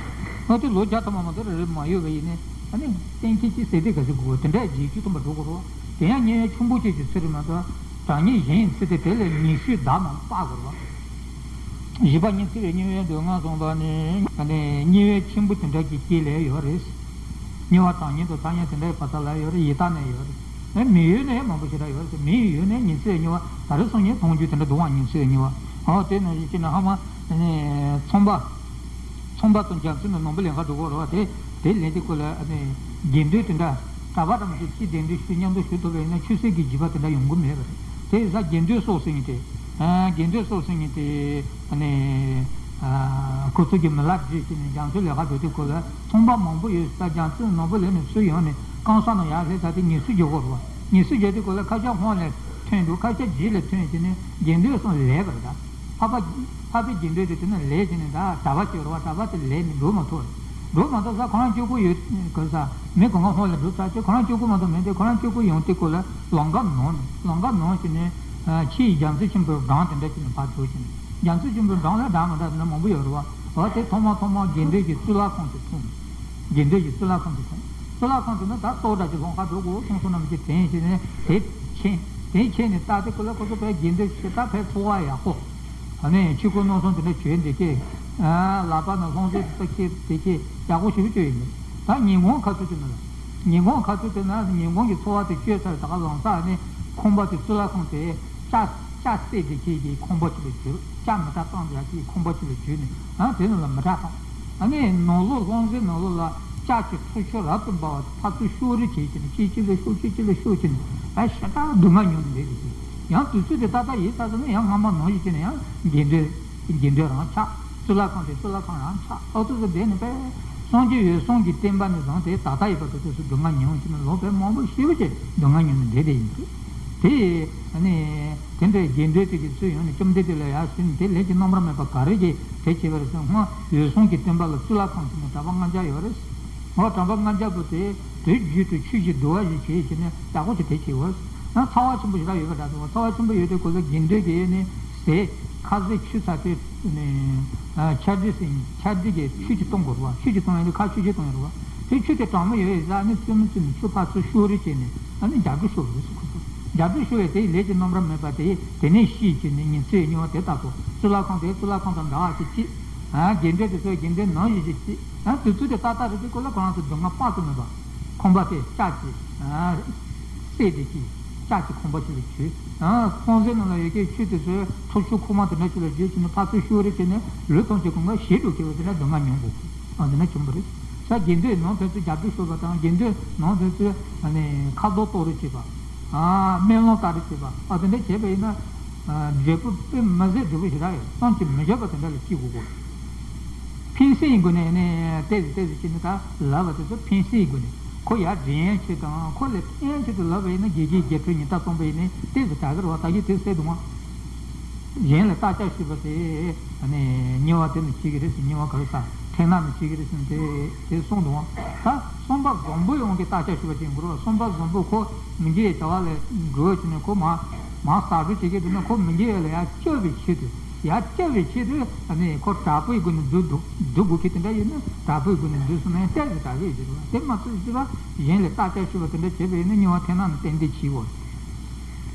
ཨ་དེ་ལོ་བརྒྱ་ཐམ་པ་མ་གཏོགས་རེ་རེ་མ་གཡོལ་བ་ཡིན་ན། ཨ་ནི་གཏན་ཁེལ་གཅིག་ཟེར་དེ་ག་ཚོད་འགོར་གྱི་རེད། དེ་འདྲ་ཡི་རྗེས་ཤུལ་ཐུམ་པ་འགྲོ་དགོས་རེད་བ། དེ་ཡང་དམྱལ་བའི་ཆུང་པོ་ཅིག་གི་ཚུལ་རེད་མ་གཏོགས། གྲངས་ངེས་གཞན་ཡི་ཚུལ་དེ་དེ་ལས་ཉི་ཤུའི་ཟླ་རྣམས་དཔག་དགོས་རེད་བ། བཞི་པ་ཉི་ཚེ་བའི་དམྱལ་བའི་སྡུག་བསྔལ་གསུངས་པ་ནི། ཨ་ནི་དམྱལ་བའི་ཆེན་པོ་དེ་འདྲ་གི་དཀྱིལ་ལ་ཡོད་རེད། དམྱལ་བ་གྲངས་ངེས་དང་ཚ་དམྱལ་དེ་འདྲ་ཡི་བར་ཐག་ལ་ཡོད་རེད། ཡི་དྭགས་ནས་ཡོད་རེད། ཨ་མི་ཡུལ་ནས་མང་པོ་ཞེ་དྲག་ཡོད་རེད། མི་ཡི་ཡུལ་ནས་ཉི་ཚེ་བའི་དམྱལ་བ་ད་རེས་སང་ཉིན་མཐོང་རྒྱུ་དེ་འདྲ་འདུག་བ། ཉི་ཚེ་བའི་དམྱལ་བ། འོ་དེ་ནང་བཞིན་བྱས་ན་ཧ་མ། ཨ་ནི་ཚོང་པ། ཚོང་པ་དང་རྒྱལ་མཚན་ནི་ནོར་བུ་ལེན་ག་འགྲོ་གི་རེད་བ། དེ་དེ་ལེན་དུས་སྐབས་ལ་ཨ་ནི་དགེ་འདུན་དེ་འདྲ་གྲྭ་པ་འདྲ་མི་ཞིག་ཅིག་གདན་འདྲེན་ཞུ་མཉམ་དུ་ཞུ་ཐུབ་པ་ཡིན་ན་ཆོས་སྲིད་ཀྱི་འཇིགས་པ་དེ་འདྲ་ཡོང་གི་མེད་པ་རེད། དེ་ཡིན་ཙང་དགེ་འདུན་སོགས་ཟེར་མཁན་དེ། ཨ་དགེ་འདུན་སོགས་ཟེར་མཁན་དེ་ཨ་ནི་ཨ་ཁོ་ཚོ་གི་མི་ལ་བྲིས་བྱས་ནས་རྒྱལ་མཚན་ལེན་ག་འགྲོ་དུས་སྐབས་ལ་ཚོང་པ་མང་པོ་ཡོད་ས། རྒྱལ་མཚན་ནོར་བུ་ལེན་ནས་ཚུར་ཡོང་ནས་རྐང་ས་ནང་ཡར་སླེབས་ཚར་དུས་ཉི་ཤུ་འགྱོ་གི་རེད་བ། ཉི་ཤུ་འགྱོ་དུས་སྐབས་ལ་ཁ་ཤས་ཧོང་ལ་ཐོན་འདུག་ཁ་ཤས་རྗེས་ལ་ཐོན་བྱས་ནས་དགེ་འདུན་སོགས་ལེན་པ་རེད་ད། འཕགས་པ། འཕགས་པའི་དགེ་འདུན་དེ་དེ་ན་ལས་བྱས་ནས་ད་གྲྭ་པ་ཅིག་ཡོད་རེད་བ། གྲྭ་པ་དེ་ལས་ནས་འགྲོ་མ་ཐུབ་རེད། འགྲོ་མ་ཐུབ་ས་ཁོ་རང་གཅིག་པུ་ཡོད་དགོས་ས། མི་གང་ག་ཧོང་ལ་འགྲོ་ཚར་ཏེ་ཁོ་རང་གཅིག་པུ་མ་གཏོགས་མེད་དེ། ཁོ་རང་གཅིག་པུ་ཡོང་དུས་སྐབས་ལ་ལམ་ཁ་ནང་ནས། ལམ་ཁ་ནང་བྱས་ནས་ཨ་ཕྱི་ཡི་རྒྱལ་མཚན་ཆེན་པོའི་འགྲམ་དེ་འདྲ་བྱས་ནས་ཕར་འགྲོ་བྱས་ནས། རྒྱལ་མཚན་ཆེན་པོའི་འགྲམ་ལ་འདྲ་མི་འདྲ་དེ་འདྲ་མང་པོ་ཡོད་རེད་བ། འོ་དེ་ཐོག་མ་ཐོག་མ་དགེ་འདུན་གྱི་གཙུག་ལག་ཁང་དེ་མཐོང་། དགེ་འདུན་གྱི་གཙུག་ལག་ཁང་དེ་མཐོང་། གཙུག་ལག་ཁང་དེ་ན་ད་ལྟོ་འདྲ་ཅིག་ལོང་ཁ་འགྲོ་དགོས་གསུངས་སོང་ན་མི་ཅིག་དྲན་བྱས་ནས་དེ་ཕྱིན། དེ་ཕྱིན་ནས་ལྟ་དེ་ཀུ་ལ་ཁོ་ཚོ་བས་དགེ་འདུན་ཞེ་དྲག་བས་འཚོ་བ་ཡག་པོ། ཨ་ནི་ཆོས་སྐུ་མནོ་བསམ་དེ་འདྲ་བྱོས་འདི་ཀྱེ། ལག་པ་ན་ལྷུང་བཟེད་དེ་ཚོ་ཁྱེར་དེ་ཀྱེ་ཡག་པོ་ཞིག་བཅོས་ཡིན། ད་ཉིན་གུང་ཁ་ཚུད་དེ་ན་ལ། ཉིན་གུང་ཁ་ཚུད་དེ་ན་ཉིན་གུང་གི་འཚོ་བ་དེ་བཅོས་ཚར། ད་ག་ལམ་སང་ཨ་ནི་ཁང་པ་དེ་གཙུག་ལག་ཁང་དེ་ལྕགས་ལྕགས་བསྲེས་དེ་ཀྱེ་གི་ཁང་པ་ཅིག་ལ་བསྒྱུར། ལྕགས་མི་དྲག་གཙང་ཡག་གི་ཁང་པ་ཅིག་ལ་བསྒྱུར་ནས་ཨ་དེ་ནང་ལ་མི་དྲག་བཏང་། ཨ་ནི་ནང་ལོགས་ལྷུང་བཟེད་ནང་ལོགས་ལ་ལྕགས་ཀྱི་ཁྲུ་ཆུ་རབ་ཏུ་འབར་བ་ཕར་ཚུར་ཤོག་རིལ་བྱེད་ཀྱི་ནི་གཅིག་གཅིག་ལ་ཤོག་གཅིག་གཅིག་ལ་ཤོག་བྱེད་ནི་ཨ་ཞེ་དྲག་སྡུག་བསྔལ་མྱོང་ནས་བསྡད་ཀྱི་ཡོད། ཡང་དུས་ཚོད་དེ་ཏག་ཏག་ཡིན་ས་ཚོ་ནི་ཡང་སྔ་མ་ནང་བཞིན་བྱས་ནས་ཡང་དགེ་འདུན་དགེ་འདུན་རང་ཆགས། གཙུག་ལག་ཁང་དེ་གཙུག་ལག་ཁང་རང་ཆགས། ཨོ་ཏོ་ཚོ་བསྡད་ནས་པས་སངས་རྒྱས་འོད་སྲུང་གི་བསྟན་པ་ནི་བཟང་སྟེ་ད་ལྟ་ཡོད་པ་དེ་ཚོ་སྡུག་བསྔལ་མྱོང་བྱས་ནས་ལོ་བས་མང་པོ་ཞེ་པོ་ཅིག་སྡུག་བསྔལ་མྱོང་ནས་བསྡད་བསྡད་ཡིན་འདུག་དེ་ཨ་ནི། དེ་འདྲའི་དགེ་འདུན་དེ་གི་ཚུལ་ཡོང་ནས་བཅོམ་ལྡན་འདས་ལ་ཡར་ཟེར་ནས་དེ་ལས་ཀྱི་རྣམ་པར་སྨིན་པ་ག་རེ་གིས་དེ་བྱས་པ་རེད་ཟེར། སྔོན་འོད་སྲུང་གི་བསྟན་པ་ལ་གཙུག་ལག་ཁང་ཟེར་ནས་གྲྭ་པ་ལྔ་བརྒྱ་ཡོད་རེད། འོ་གྲྭ་པ་ལྔ་བརྒྱ་པོ་དེ་དུས་རྒྱུན་དུ་ཆོས་ཀྱི་བསྡུ་བ་ཞིག་བྱས་བྱས་ནས་ཡག་པོ་ཞིག་དེ་བྱས་ཡོད། ཡང་ཚ་བ་ཆེན་པོ་ཞེ་དྲག་ཡོད་པ་འདྲ་འདུག་ཚ་བ་ཆེན་པོ་ཡོད་དུས་ཁོ་ཚོ་དགེ་འདུན་གྱིས་ནི་ཟས་ཁ་ཟས་ཆུ་ཚ་དེ་ནི་ཆར་དྲི་ཟེར། ཆར་དྲི་གི་ཆུ་ཅིག་གཏོང་དགོས་རེད་བ། ཆུ་ཅིག་གཏོང་ཡོང་དུས་ཁ་ཆུ་ཅིག་གཏོང་ཡོང་རེད་བ། དེ་ཆུ་དེ་གྲང་མོ་ཡོད་ཡོད་ས་ནི་བཙུན་མོ་བཙུན་མོ་ཆུ་ཕར་ཚུར་ཤོག་རིལ་བྱས་ནས་ཨ་ནི་འཇབ་རྒོལ་ཤོར་བ་རེད་ཟེར། ཁོ་ཚོ་འཇབ་རྒོལ་ཤོར་བས་དེའི་ལས་ཀྱི་རྣམ་པར་སྨིན་པ་དེ་དེ་ནས་ཤི་བྱས་ནས་ཉི་ཚེ་དམྱལ་བ་དེ་ལྟ་བུ། གཙུག་ལག་ཁང་དེ་གཙུག་ལག་ཁང་དང་འདྲ་བ་ཞིག་སྐྱེས། དགེ་འདུན་དེ་ཚོས་དགེ་འདུན་ནང་བཞིན་ཞིག་སྐྱེས། དུས་ཚོད་དེ་ཏག་ཏག་རེད་དེ་ཁོ་ལ་ཁོ་རང་ཚོ་སྡུག་བསྔལ་དཔག་ཏུ་མེད་པ། ཁང་པ་དེ་ལྕགས་ཀྱི་བསྲེས་ཏེ་ཀྱི་ལྕགས་ཀྱི་ཁང་པ་ཞིག་ལ་བྱས། ཁང་པའི་ནང་ལ་ཡོད་མཁན་ཆུ་དེ་ཚོས་ཁྲུ་ཆུ་ཁུག་མ་དེ་འདྲ་ཞིག་ལ་བརྗོད་བྱས་ནས་ཕར་ཚུར་ཤོག་རིལ་བྱས་ནས་ལུས་ཐམས་ཅད་ཁོང་ཁ་ཞེ་སྡུག་སྐྱེ་བ་དེ་འདྲ་སྡུག་བསྔལ་མྱོང་དགོས། ཨ་དེ་འདྲ་བྱུང་བ་རེད། ས་དགེ་འདུན་ནང་ཕན་ཚུན་རྒྱབ་སྐྱོར་ཞུ་བ་དང་། དགེ་འདུན་ནང་ཕན་ཚུན་ཨ་ནི་ཁ་རྡུང་གཏོང་རེས་བྱེད་པ། ཨ་སྨོན་ལམ་བཏབ་རེས་བྱེད་པ། ཨ་དེ་འདྲ་བྱས་པ་ཡིན་ན་ཨ་འབྲས་བུ་དཔེ་མི་སྲིད་འབྲས་བུ་ཞེ་དྲག་ཡོད། བསམ་གྱིས་མི་ཁྱབ་པ་དེ་འདྲ་ལ་སྐྱེ་དགོས་གོ། ཕན་སེམས་ཀྱི་སྒོ་ནས་ནི་ཏོག་ཙམ་ཏོག་ཙམ་བྱས་ནས་ད་ལབ་པ་དེ་ཚོ་ཕན་སེམས་ཀྱི་སྒོ་ནས། ཁོ་ཡར་འདྲེན་ཡག་ཆེད་དང་ཁོ་ལ་ཕན་ཡག་ཆེད་དུ་ལབ་པ་ཡིན་ན་དགེ་རྒན་རྒྱལ་ཕྲན་གཉིས་ཀ་བསམ་པ་ཡིན་ནའི་ཏོག་ཙམ་དྲག་གི་རེད་བ། ད་གིན་དེ་ཟེར་འདུག་མ། གཞན་ལ་བརྟག་དཔྱད་ཞུས་པ་དེ་ཨ་ནི་དམྱལ་བ་དེ་ནི་སྐྱེ་གི་རེད་ཟེར། དམྱལ་བ་ག་རེ་ཟ་འཕྲལ་སྣང་ནི་སྐྱེ་གི་རེད་ཟེར་ནས་དེ་དེ་གསུངས་འདུག་བ། ད་བསམ་པ་བཟང་པོའི་དབང་གིས་བརྟག་དཔྱད་ཞུས་པ་ཅིག་དགོས་རེད་བ། བསམ་པ་བཟང་པོ་ཁོ་མི་དགེ་བའི་བྱ་བ་ལས་འགྲོ་བྱས་ནས་ཁོ་མ་མ་ཟ་འགྲོ་བྱེད་ཀྱི་འདུག་ན་ཁོ་མི་དགེ་བ་ལ་ཡར་སྐྱོབ་པའི་ཆེད་དུ། ཡར་སྐྱོབ་པའི་ཆེད་དུ་ཨ་ནི་ཁོ་དྲག་པོའི་སྒོ་ནས་འདུལ་འདུལ་འདུལ་དགོས་ཀྱི་དེ་འདྲ་ཡོད་ན་དྲག་པོའི་སྒོ་ནས་འདུལ་སོང་ན་ཡང་ཏོག་ཙམ་དྲག་གི་ཡོད་ཀྱི་རེད་བ། དེ་མ་ཚད་སྲིད་པ་གཞན་ལ་བརྟག་དཔྱད་ཞུས་པ་དེ་འདྲ་བྱས་པ་ཡིན་ན་དམྱལ་བ་འཕྲལ་སྣང་ནི་ཏན་ཏན་སྐྱེ་གོ།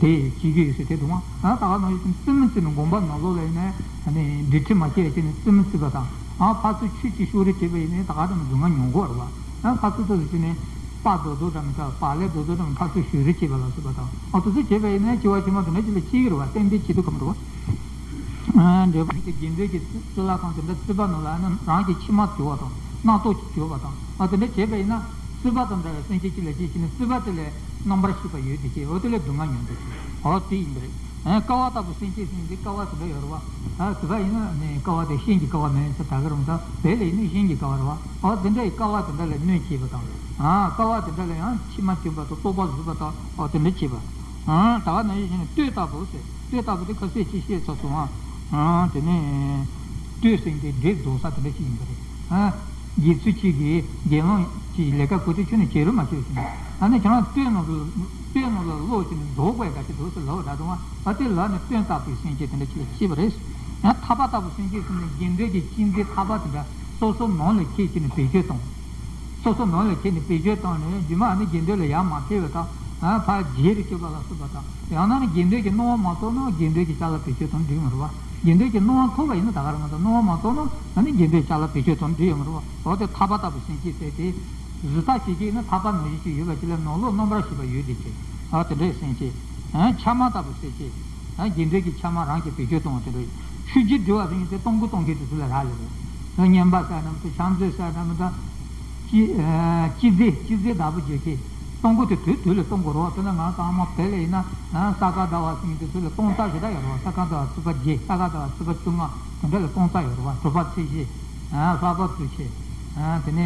དེ་སྐྱེ་གི་ཡོད་ཟེར་དེ་འདུག་ཨང་། ད་ག་ནང་བཞིན་བཙུན་མོ་བཙུན་ནི་དགོན་པ་ནང་ལོགས་ལ་ཡིན་ན་ཨ་ནི་འདུལ་ཁྲིམས་མ་སྐྱེལ་བྱས་ནས་བཙུན་མོ་བཙུན་པ་དང་། ཨ་ཕར་ཚུར་ཆུ་གཅིག་ཤོག་རིལ་བྱས་པ་ཡིན་ན་ད་ག་དེ་མོ་སྡུག་བསྔལ་མྱོང་གི་ཡོད་རེད་བ། ཨ་ཕར་ཚུར་ཏོག་ཙམ་བྱས་ནས་པགས་རྡོག་རྡོག་འདྲ་མི་འདྲ་པགས་ལེབ་རྡོག་རྡོག་འདྲ་མི་ཕར་ཚུར་ཤོག་རིལ་བྱས་པ་ལ་སོགས་པ་དང་། ཨ་དེ་ཚོ་བྱས་པ་ཡིན་ན་སྐྱེ་བ་ཕྱི་མ་དེ་འདྲ་ཅིག་ལ་སྐྱེ་གི་རེད་བ། ཏན་ཏན་སྐྱེ་ཐུབ་ཀྱི་མི་འདུག་བ། འབྲས་བུ་དེ་དགེ་འདུན་གྱི་གཙུག་ལག་ཁང་དེ་འདྲ་བརྩིགས་པ་ནང་ལ་ནི་རང་གི་ཕྱི་མ་གྱུར་བ་དང་རྣམ་རྟོག་གི་གྱུར་བ་དང་། ཨ་དེ་འདྲ་བྱས་པ་ཡིན་ན་ སྲིད་པ་དང་འདྲ་བའི་སེམས་ཅན་གཅིག་ལ་སྐྱེས་ཕྱིན་ནས་སྲིད་པ་དེ་ལས་རྣམ་པར་ཤེས་པ་ཡོད་དེ་སྐྱེས། འོ་དེ་ལས་སྡུག་བསྔལ་མྱོང་དེ་སྐྱེས། འོ་དེ་ཡིན་པ་རེད། ཨ་ཀ་བ་ལྟ་བུ་སེམས་ཅན་ཟེར་མཁན་དེ་ཀ་བ་དེ་འདྲ་ཡོད་རེད་བ། ཨ་དེ་ག་ཡིན་ན་ནི་ཀ་བ་དེ་ཤིང་གི་ཀ་བ་མིན་ཟེར་ད་ག་རུང་ད་བོད་ལ་ཡིན་ན་ཤིང་གི་ཀ་བ་རེད་བ། འོ་དེ་འདྲ་ཡི་ཀ་བ་དེ་འདྲ་ལ་གནོད་བྱེད་པ་དང་། ཨ་ཀ་བ་དེ་འདྲ་ལ་ཡང་མཆི་མ་བྱུག་པ་དང་རྟོག་པ་བཟོད་པ་དང་འོ་དེ་འདྲ་བྱེད་པ། ཨ་ད་ག་ནང་བཞིན་ནི་གཏོས་ལྟ་བུ་ཟེར། གཏོས་ལྟ་བུ་དེ་ཁ་ཤས་ཅིག་བཤད་ཚར་སོང་ཨ། ཨ་དེ་ནས་གཏོས་ཟེར་མཁན་དེ་འདྲེ་རྫོགས་ས་དེ་འདྲ་ཅིག་ཡིན་པ་རེད། ཨ་དགེ་ཚུལ་གཅིག་གིས་དགེ་སློང་གི་ལས་ཀ་གོ་དུས་ཁྱོད་ནི་བྱེད་རོགས་མ་བྱེད་ཟེར་ནས། ཨ་ནི་ཁྱེད་རང་གཏོས་ནང་དུ་གཏོས་ནང་ལ་ལོག་ཕྱིན་ནས་རྫོགས་དགོས་ག་ཅིག་འདུག་ཟེར་ལབ་པ་འདྲ་འདུག་ཨ། ཨ་དེ་ལ་ནི་གཏོས་ལྟ་བུའི་སེམས་ཅན་དེ་འདྲ་ཅིག་ལ་སྐྱེས་པ་རེད། ཡང་ཐར་པ་ལྟ་བུ་སེམས་ཅན་ཟེར་ནས་དགེ་འདུན་གྱི་གཅེས་འཛིན་ཐར་པ་དེ་འདྲ་སོ་སོ་ནང་ལ་ཁྱེར་ཕྱིན་ནས་བེད་སྤྱོད་གཏོང་། སོ་སོ་ནང་ལ་ཁྱེར་ནས་བེད་སྤྱོད་བཏང་ནས་རྗེས་མ་ཨ་ནི་དགེ་འདུན་ལ་ཡར་མ་ཕེབས་པ་དང་། ཨ་ཕར་རྗེས་རུ་སྐྱོབ་པ་ལ་སོགས་པ་དང་། ཡང་ན་ནི་དགེ་འདུན་གྱི་སྣང་བ་མ་ཐོབ་ན་དགེ་འདུན་གྱི་ཅ་ལག་བེད་སྤྱོད་གཏོང་འགྲིག་མ་རེད་བ། དགེ་འདུན་གྱི་སྣང་བ་ཐོབ་པ་ཡིན་ན་ད་ག་རང་མ་གཏོགས་སྣང་བ་མ་ཐོབ་ན་ཨ་ནི་དགེ་འདུན་ཅ་ལག་བེད་སྤྱོད་གཏོང་འགྲིག་ཡོད་མ་རེད་བ། འོ་དེ་ཐར་པ་ལྟ་བུ་སེམས་བསྐྱེད་ཟེར་དེ། གཟུགས་ཐག་བཅད་ཀྱི་ཡིན་ན་ཐར་པ་ནང་བཞིན་ཅིག་ཡོད་པ་ཅིག་ལ་ནང་ལོགས་རྣམ་པར་ཤེས་པ་ཡོད་དེ་ཅིག་འོ་དེ་འདྲའི་སེམས་བསྐྱེད། ཨ་ཕྱག་མ་ལྟ་བུ་སེམས་བསྐྱེད། ཨ་དགེ་འདུན་གྱི་ཕྱག་མ་རང་གིས་བེད་སྤྱོད་གཏོང་བ་དེ་འདྲ་ཡོད། ཆོས་རྒྱུད་སྒྲུབ་པ་ཟེར་མཁན་དེ་གཏོང་སྒོ་གཏོང་མཁན་དེ་ཚོ་ལ་རག་ལས་རེད། བསྙེན་པ་ཟེར་ན་མི་འདུག་ཕྱག་མཛོད་ཟེར་ན་མི་འདུག་སྤྱི་ཨ་སྤྱི་རྫས་སྤྱི་རྫས་བདག་པོ་རྒྱག་མཁན། གཏོང་སྒོ་དེ་དུས་དུས་ལ་གཏོང་དགོས་རེད་བ། དཔེར་ན་ང་ཚོ་ཨ་མ་བོད་ལ་ཡིན་ན་ཨ་ས་ག་ཟླ་བ་ཟེར་མཁན་དེ་ཚོ་ལ་གཏོང་རྩ་ཞེ་དྲག་ཡོད་རེད་བ། ས་ག་ཟླ་བ་ཚེས་པ་བརྒྱད། ས་ག་ཟླ་བ་ཚེས་པ་བཅོ་ལྔ། དེ་འདྲ་ལ་གཏོང་རྩ་ཡོད་རེད་བ། དྲོ་པ་ཚེས་བཞི། ཨ་ལྷག་པ་དུས་ཆེན། ཨ་དེ་ནས་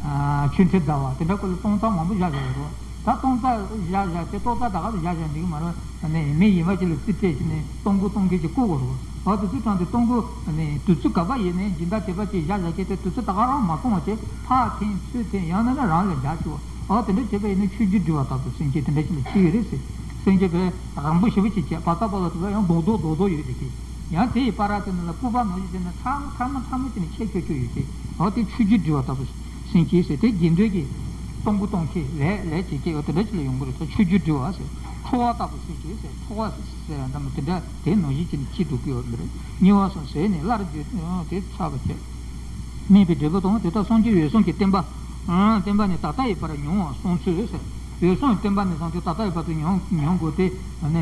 ཨ་ཆོ་འཕྲུལ་ཟླ་བ་དེ་འདྲ་སྐོར་ལ་གཏོང་རྩ་མང་པོ་བཞག་བཞག་ཡོད་རེད་བ། ད་གཏོང་རྩ་བཞག་བཞག་དེ་གཏོང་རྩ་ད་ག་ལ་བཞག་བཞག་འགྲིག་གི་མ་རེད། ཨ་ནི་མི་གཞན་པ་ཅིག་ལ་རྩིས་སྤྲད་བྱས་ནས་གཏོང་སྒོ་གཏོང་མཁན་ཅིག་བསྐོ་དགོས་རེད་བ། འོ་དེ་ཚོ་དྲངས་ཏེ་གཏོང་སྒོ་ཨ་ནི་དུས་ཚོད་ག་པར་ཡིན་ནའི་སྦྱིན་བདག་དེ་པ་ཅིག་བཞག་བཞག་བྱས་ཏེ་དུས་ཚོད་ད་ག་རང་མ་སོང་བ་བྱས་ཕར་འཐེན་ཚུར་འཐེན་ཡང་ན་ནི་རང་ལ་རྒྱག་བཅུག་པ། འོ་དེ་འདྲ་བྱས་པ་ཡིན་ན་ཆོས་རྒྱུད་སྒྲུབ་པ་ལྟ་བུ་སེམས་བསྐྱེད་དེ་འདྲ་ཞིག་ལ་ཆེ་བའི་རེད་ཟེར། སེམས་བསྐྱེད་པའི་རིང་པོ་ཞེ་པོ་ཅིག་བྱས་བར་ཐག་པ་ལ་དུ་བ་ཡང་རྡོག་རྡོག་རྡོག་རྡོག་ཡོད་དེ་ཀྱི། ཡང་དེ་ཡི་བར་དེ་ནང་ལ་སྐུད་པ་ནང་བཞིན་དེ་ནི་ཕྲ་མོ་ཕྲ་མོ་ཕྲ་མོ་བྱས་ནས་ཆད་ཆོད་ཆོད་ཡོད་ཀྱི། འོ་དེ་ཆོས་རྒྱུད་སྒྲུབ་པ་ལྟ་བུ་སེམས་བསྐྱེད་ཟེར། དེ་དགེ་འདུན་གྱི་གཏོང་སྒོ་གཏོང་མཁན་ལས་ལས་བྱེད་ཀྱི་འོ་དེ་འདྲ་ཅིག་ལ་ཡོང་གི་རེད། ད་ཆོས་རྒྱུད་སྒྲུབ་པ་ཟེར། ཁྲོ་བ་ལྟ་བུ་སེམས་བསྐྱེད་ཟེར། ཁྲོ་བ་ཟེར་ཟེར་ཡང་འདྲ་མོ་དེ་འདྲ་དེ་ནང་བཞིན་བྱས་ནས་ཁྱི་འདུག་གི་ཡོད་མི་རེད། ཉེ་བ་སོགས་ཟེར་ནས་སླར་བརྗོད་དེ་ཚར་བ་བྱས། སྨྲས་པའི་འབྲས་བུ་དང་དེ་ལྟར་སངས་རྒྱས་འོད་སྲུང་གི་བསྟན་པ། ཨང་བསྟན་པ་ནི་ད་ལྟ་ཡི་བར་མྱོང་བ་སོང་ཚུལ་ཟེར། འོད་སྲུང་གི་བསྟན་པ་ནི་སངས་རྒྱས་ད་ལྟ་ཡི་བར་དུ་མྱོང་མྱོང་དགོས་ཏེ། ནས་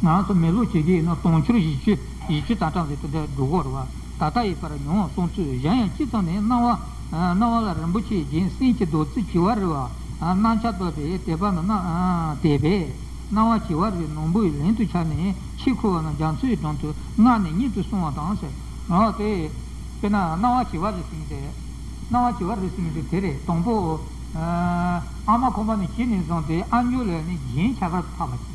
ང་ཚོ་མེ་ལོང་བྱེད་ཀྱི་ཡིན་ན་དུང་ཕྱུར་བཞི་བཅུ་བཞི་བཅུ་དང་གྲངས་ཟེར་དེ་འདྲ་འགྲོ་གི་རེད་བ། ད་ལྟ་ཡི་བར་མྱོང་བ་སོང་ཚུལ། གཞན་ཡང་སྤྱིར་བཏང་ནི་སྣང་བ་སྣང་བ་ལ་རིན་པོ་ཆེའི་རྒྱན་སེམས་ཀྱི་རྡོ་རྩེ་བྱི་བ་རི་བ། སྣང་ཆ་བཏོད་པའི་དད་པ་ན་དད་པས། སྣང་བ་བྱི་བ་རིའི་ནོར་བུའི་ལན་དུ་ཆགས་ནས་ཆོས་འཁོར་བ་ན་རྒྱ་མཚོའི་འགྲམ་དུ་མངལ་ནས་གཉིད་དུ་སོང་བ་དང་ཟེར། འོ་དེ། དཔེར་ན་སྣང་བ་བྱི་བ་རི་ཟེར་མཁན་དེ། སྣང་བ་བྱི་བ་རི་ཟེར་མཁན་དེ་དེ་རེད། དང་པོ། ཨ་མ་ཁོག་པ་ནས་སྐྱེས་ནས་བཟུང་སྟེ་ཨ་མྱེས་ལ་ནི་རྒྱན་ཁྱད་པར་དུ་འཕགས་པ་ཅིག་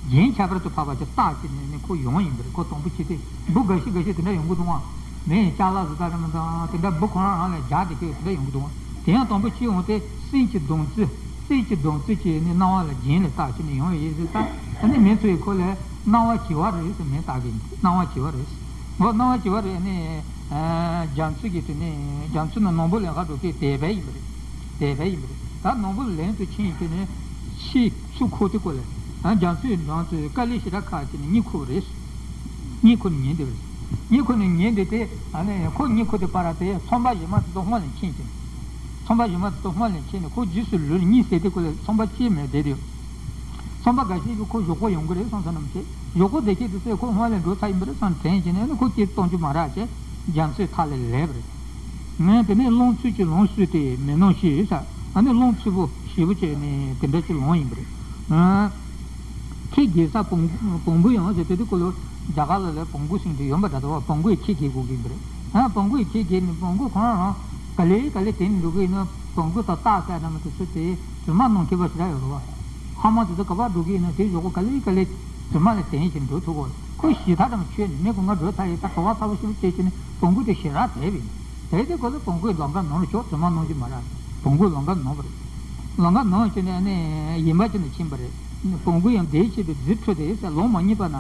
རྒྱན་ཁྱད་པར་དུ་འཕགས་པ་ཅིག་བཏགས་བྱས་ནས་ནི་ཁོ་ཡོང་ཡིན་པ་རེད། ཁོ་དང་པོ་སྐྱེས་ཏེ་འབུ་འགའ་ཤས་འགའ་ཤས་དེ་འདྲ་ཡོང་གི་འདུག་ཨང་། མི་ཡི་ཅ་ལག་བཟོ་ལྟ་རེད་མི་འདུག་ཨང་། དེ་འདྲ་འབུ་ཁོ་རང་རང་ལ་རྒྱག་བསྡད་མཁན་དེ་འདྲ་ཡོང་གི་འདུག་ཨང་། དེ་ཡང་དང་པོ་སྐྱེས་འོང་སྟེ་སེམས་ཀྱི་སྡོམ་རྩིས། སེམས་ཀྱི་སྡོམ་རྩིས་ཀྱིས་ནི་སྣང་བ་ལ་རྒྱན་ལ་བཏགས་བྱས་ནས་ཡོང་བ་ཡིན་ཟེར་ད། ཨ་ནི་མི་ཚོས་ཁོ་ལ་སྣང་བ་བྱི་བ་རི་ཟེར་མིང་བཏགས་ཀྱི་ཡིན། སྣང་བ་བྱི་བ་རི་ཟེར། འོ་སྣང་བ་བྱི་བ་རི་ནི། རྒྱ་མཚོ་གི་དེ་ནི་རྒྱ་མཚོ་ནི་ནོར་བུ་ལེན་ག་འགྲོ་མཁན་དད་པ་ཡིན་པ་རེད། དད་པ་ཡིན་པ་རེད། ད་ནོར་བུ་ལེན་དུ་ཕྱིན་ཡིན་དེ་ནི་ཕྱི་ཚུར་འཁོར་དེ་ཀོ་ལ། རྒྱ་མཚོའི་འགྲམ་དུ་དཀའ་ལས་ཞེ་དྲག་ཁག་བྱས་ནས་གཉིད་ཁུག་པ་རེད། གཉིད་ཁུག་ནས་ཉལ་བསྡད་པ་རེད། གཉིད་ཁུག་ནས་ཉལ་བསྡད་དེ་ཨ་ནི་ཁོ་གཉིད་ཁུག་དེ་བར་དེ་ཚོང་པ་གཞན་མ་དེ་ཚོ་སྔོན་ལ་ཕྱིན་ཅིང་། ཚོང་པ་གཞན་མ་དེ་ཚོ་སྔོན་ལ་ཕྱིན་ནས་ཁོ་རྗེས་སུ་ལུས་ནས་གཉིད་སད་དེ་ཀོ་ལ་ཚོང་པ་སྐྱེལ་མེད་བསྡད་དེ། ཚོང་པ་འགའ་ཤས་ཀྱིས་ཁོ་ཞོགས་ཀོ་ཡོང་གི་རེད་བསམ་བསམ་བྱས། ཞོགས་ཀོ་བསྡད་ཀྱི་འདུག་ཟེར། ཁོ་སྔོན་ལ་འགྲོ་ཚར་ཡིན་པ་རེད་བསམ་དྲན་བྱས་ནས་ནི་ཁོ་སྐྱེལ་གཏོང་རྒྱུ་མ་རག་བྱས་རྒྱ་མཚོའི་མཐའ་ལ་ལེབ་རེད། ངས་དེ་ནས་རླུང་འཚུབ་ཀྱིས་ལོང་བསྲུབས་ཏེ་མི་སྣང་ཞིག་ཟེར། ཨ་ནི་རླུང་འཚུབ་པོ་ཞེ་པོ་བྱས་ནས་དེ་འདྲ་ཅིག་ལོང་ཡིན་པ་རེད། ཁྱི་རྒྱལ་ས་བོང་བོང་བུ་ཡང་ཟེར་དེ་དུས་ཀོ་ལོ་རྒྱ་གར་ལ་ལས་བོང་གུ་ཟེར་དེ་ཡོད་པ་འདྲ་འདུག་བ། བོང་གུ་ཡི་ཁྱི་རྒྱལ་དགོས་ཀྱི་ཡིན་པ་རེད། ཨ་བོང་གུ་ཡི་ཁྱི་རྒྱལ་ནི་བོང་གུ་ཁོ་རང་རང་ག་ལེ་ག་ལེ་དེད་ནས་འགྲོ་གི་ཡིན་ན་བོང་གུ་དང་སྟག་ཟེར་འདྲ་མི་དེ་ཚོ་དེ་དྲི་མ་སྣོམ་མཁས་པ་ཞེ་དྲག་ཡོད་རེད་བ། ལྷ་མོ་དེ་ཚོ་ག་པར་འགྲོ་གི་ཡིན་ན་དེ་ཞོགས་ཀོ་ག་ལེ་ག་ལེ་དྲི་མ་ལ་དེད་བྱས་འགྲོ་ཐུབ་གོ། ཁོ་ཞེད་ཐག་ཙམ་ཆོད་ནས་མི་ཁོ་ང་འགྲོ་ཚར་ཡིན། ད་གྲོད་པ་ཚ་པོ་ཞེ་པོ་སྐྱེས་བྱས་ནས་བོང་གུ་དེ་ཞེ་དྲག་དེད་པ་ཡིན། དེ་དེ་ཁོ་ཚོ་བོང་གུའི་ལམ་ཁ་ནོར་ཆོག་དྲི་མ་སྣོམ་གྱི་མ་རེད། བོང་གུའི་ལམ་ཁ་ནོར་བ་རེད། ལམ་ཁ་ནོར་བྱས་ནས་ཨ་ནི་ཡིན་པ་ཅིག་ནས་ཕྱིན་པ་རེད། བོང་གུ་ཡང་བདེ་སྐྱིད་པའི་རྫི་ཁྲོད་དེ་ཟེར་ལོང་མ་རྙེད་པ་ན།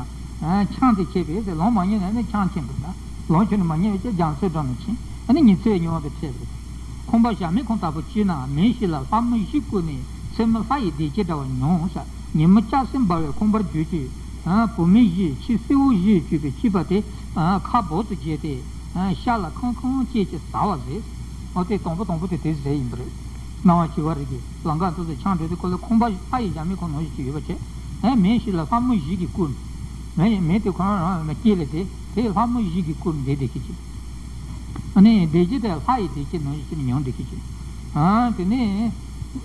ཆང་དེ་ཁྱེར་པས་ཟེར་ལོང་མ་རྙེད་ན་ཨ་ནི་ཆང་ཁྱེར་འགྲོ་ན། ལོང་ཁྱེར་ནས་མ་རྙེད་པ་ཅིག་རྒྱ་མཚོའི་འགྲམ་ལ་ཕྱིན། ཨ་ནི་ཉི་ཚེ་བའི་མྱོང་བ་དེ་འཕྲད་པ་རེད། ཁང་པ་ཞག་མེད་ཁང་ལྟ་བུ་སྐྱིད་ན་མེ་ཞིག་ལ་ལྷ་མོ་བཞི་བཀུག་ནས་མཚན་མོ་ལྷ་ཡི་བདེ་སྐྱིད་འདྲ་བ་མྱོང་ཟེར། ཉིན་མོ་ལྕགས་སྲིན་འབར་བའི་ཁང་པར་འགྱུར་གྱི། བུད་མེད་བཞི་ཁྱི་སེར་བོ་བཞིས་གྱུར་པའི་ཁྱི་པ་དེ་ཁ་སྦུབ་ཏུ་བརྗེས་ཏེ། ཤ་ལ་ཁང་ཁང་སྐྱེས་ཀྱི་ཟ་བ་ཟེར། འོ་དེ་དང་པོ་དང་པོ་དེ་དེ་ཟེར་ཡིན་པ་རེད། སྣང་བ་བྱི་བ་རི་གི་ལམ་ཁ་དེ་ཚོ་ཆང་འདྲ་དེ་ཁོ་ལ་ཁང་པ་ལྷ་ཡི་ཞག་མེད་ཁང་ནང་བཞིན་ཅིག་ཡོད་པ་བྱས། མེ་ཞིག་ལ་ལྷ་མོ་བཞི་གིས་བཀུག་མེ་མེ་དེ་ཁོ་རང་རང་ལ་སྐྱེས་ལ་དེ་དེ་ལྷ་མོ་བཞི་གིས་བཀུག་བསྡད་བསྡད་ཀྱི་ཅིག་ཨ་ནི་བདེ་སྐྱིད་དེ་ལྷ་ཡི་བདེ་སྐྱིད་ནང་བཞིན་ཅིག་མྱོང་བསྡད་ཀྱི་ཅིག་ཨ་དེ་ནས་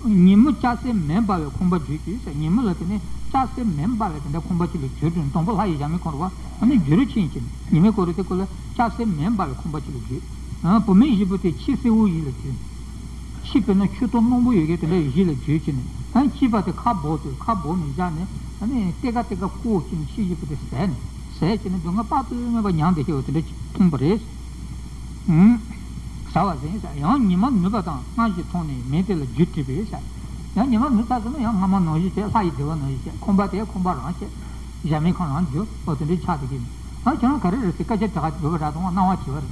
ཉིན་མོ་ལྕགས་སྲེག་མེ་འབར་བའི་ཁང་པ་བརྗོད་ཅིག་ཟེར། ཉིན་མོ་ལ་དེ་ནས་ལྕགས་སྲེག་མེ་འབར་བའི་དེ་འདྲ་ཁང་པ་ཅིག་ལ་བརྗོད་དུས། དང་པོ་ལྷ་ཡི་གཟར་མའི་ཁང་རེད་བ། ཨ་ནི་བརྗོད་རིམ་ཕྱིན་ཕྱིན་ཉི་མའི་སྐོར་རེ་དེ་སྐོར་ལ་ལྕགས་སྲེག་མེ་འབར་བའི་ཁང་པ་ཅིག་ལ་བརྗོད། ཨ་བུད་མེད་བཞི་པོ་དེ་ཁྱི་སེར་པོ་བཞི་ལ་བརྗོད། ཁྱི་དཔེར་ན་ཁྱི་ཏོ་རྣོན་པོ་ཡོད་མཁན་དེ་འདྲ་བཞི་ལ་བརྗོད་ཅིག་ནས། ཨ་སྐྱེས་པ་དེ་ཁ་སྦུབ་དུ་ཁ་སྦུབ་ནས་བཞག་ནས། ཨ་ནི་ཏེ་ཀ་ཏེ་ཀ་བཀོག་ཅིག་ནས་ཁྱི་བཞི་པོ་དེ་ཟས་ནས། ཟས་བྱས་ནས་སྡུག་བསྔལ་དཔག་ཏུ་མེད་པ་མྱངས་བསྡད་ཀྱི་ཡོད་དེ་འདྲ་ཅིག་མཐོང་བ་རེད། ཨུམ། ཟ་བ་ཟིན་ཟེར། ཡང་ཉི་མ་ནུབ་པ་དང་སྔ་ཞིག་མཐོང་ནས་མེ་དེ་ལ་རྒྱུ་དྲིས་པས་ཟེར། ཡང་ཉི་མ་ནུབ་ཚར་སོང་ན་ཡང་སྔ་མ་ནང་བཞིན་བྱས། ལྷ་ཡི་བདེ་བ་ནང་བཞིན་བྱས། ཁང་པ་དེ་ཁང་པ་རང་བྱས། གཟར་མའི་ཁང་རང་རྒྱུ། ཨོ་དེ་འདྲའི་ཆགས་བསྡད་ཀྱི་ཡིན། ཨ་ཁྱེད་རང་ག་རེ་རེད་ཟེར་སྐད་ཆ་དྲི་ག་འགྲོ་བ་ར་དང་སྣང་བ་བྱེད་པ་རེད།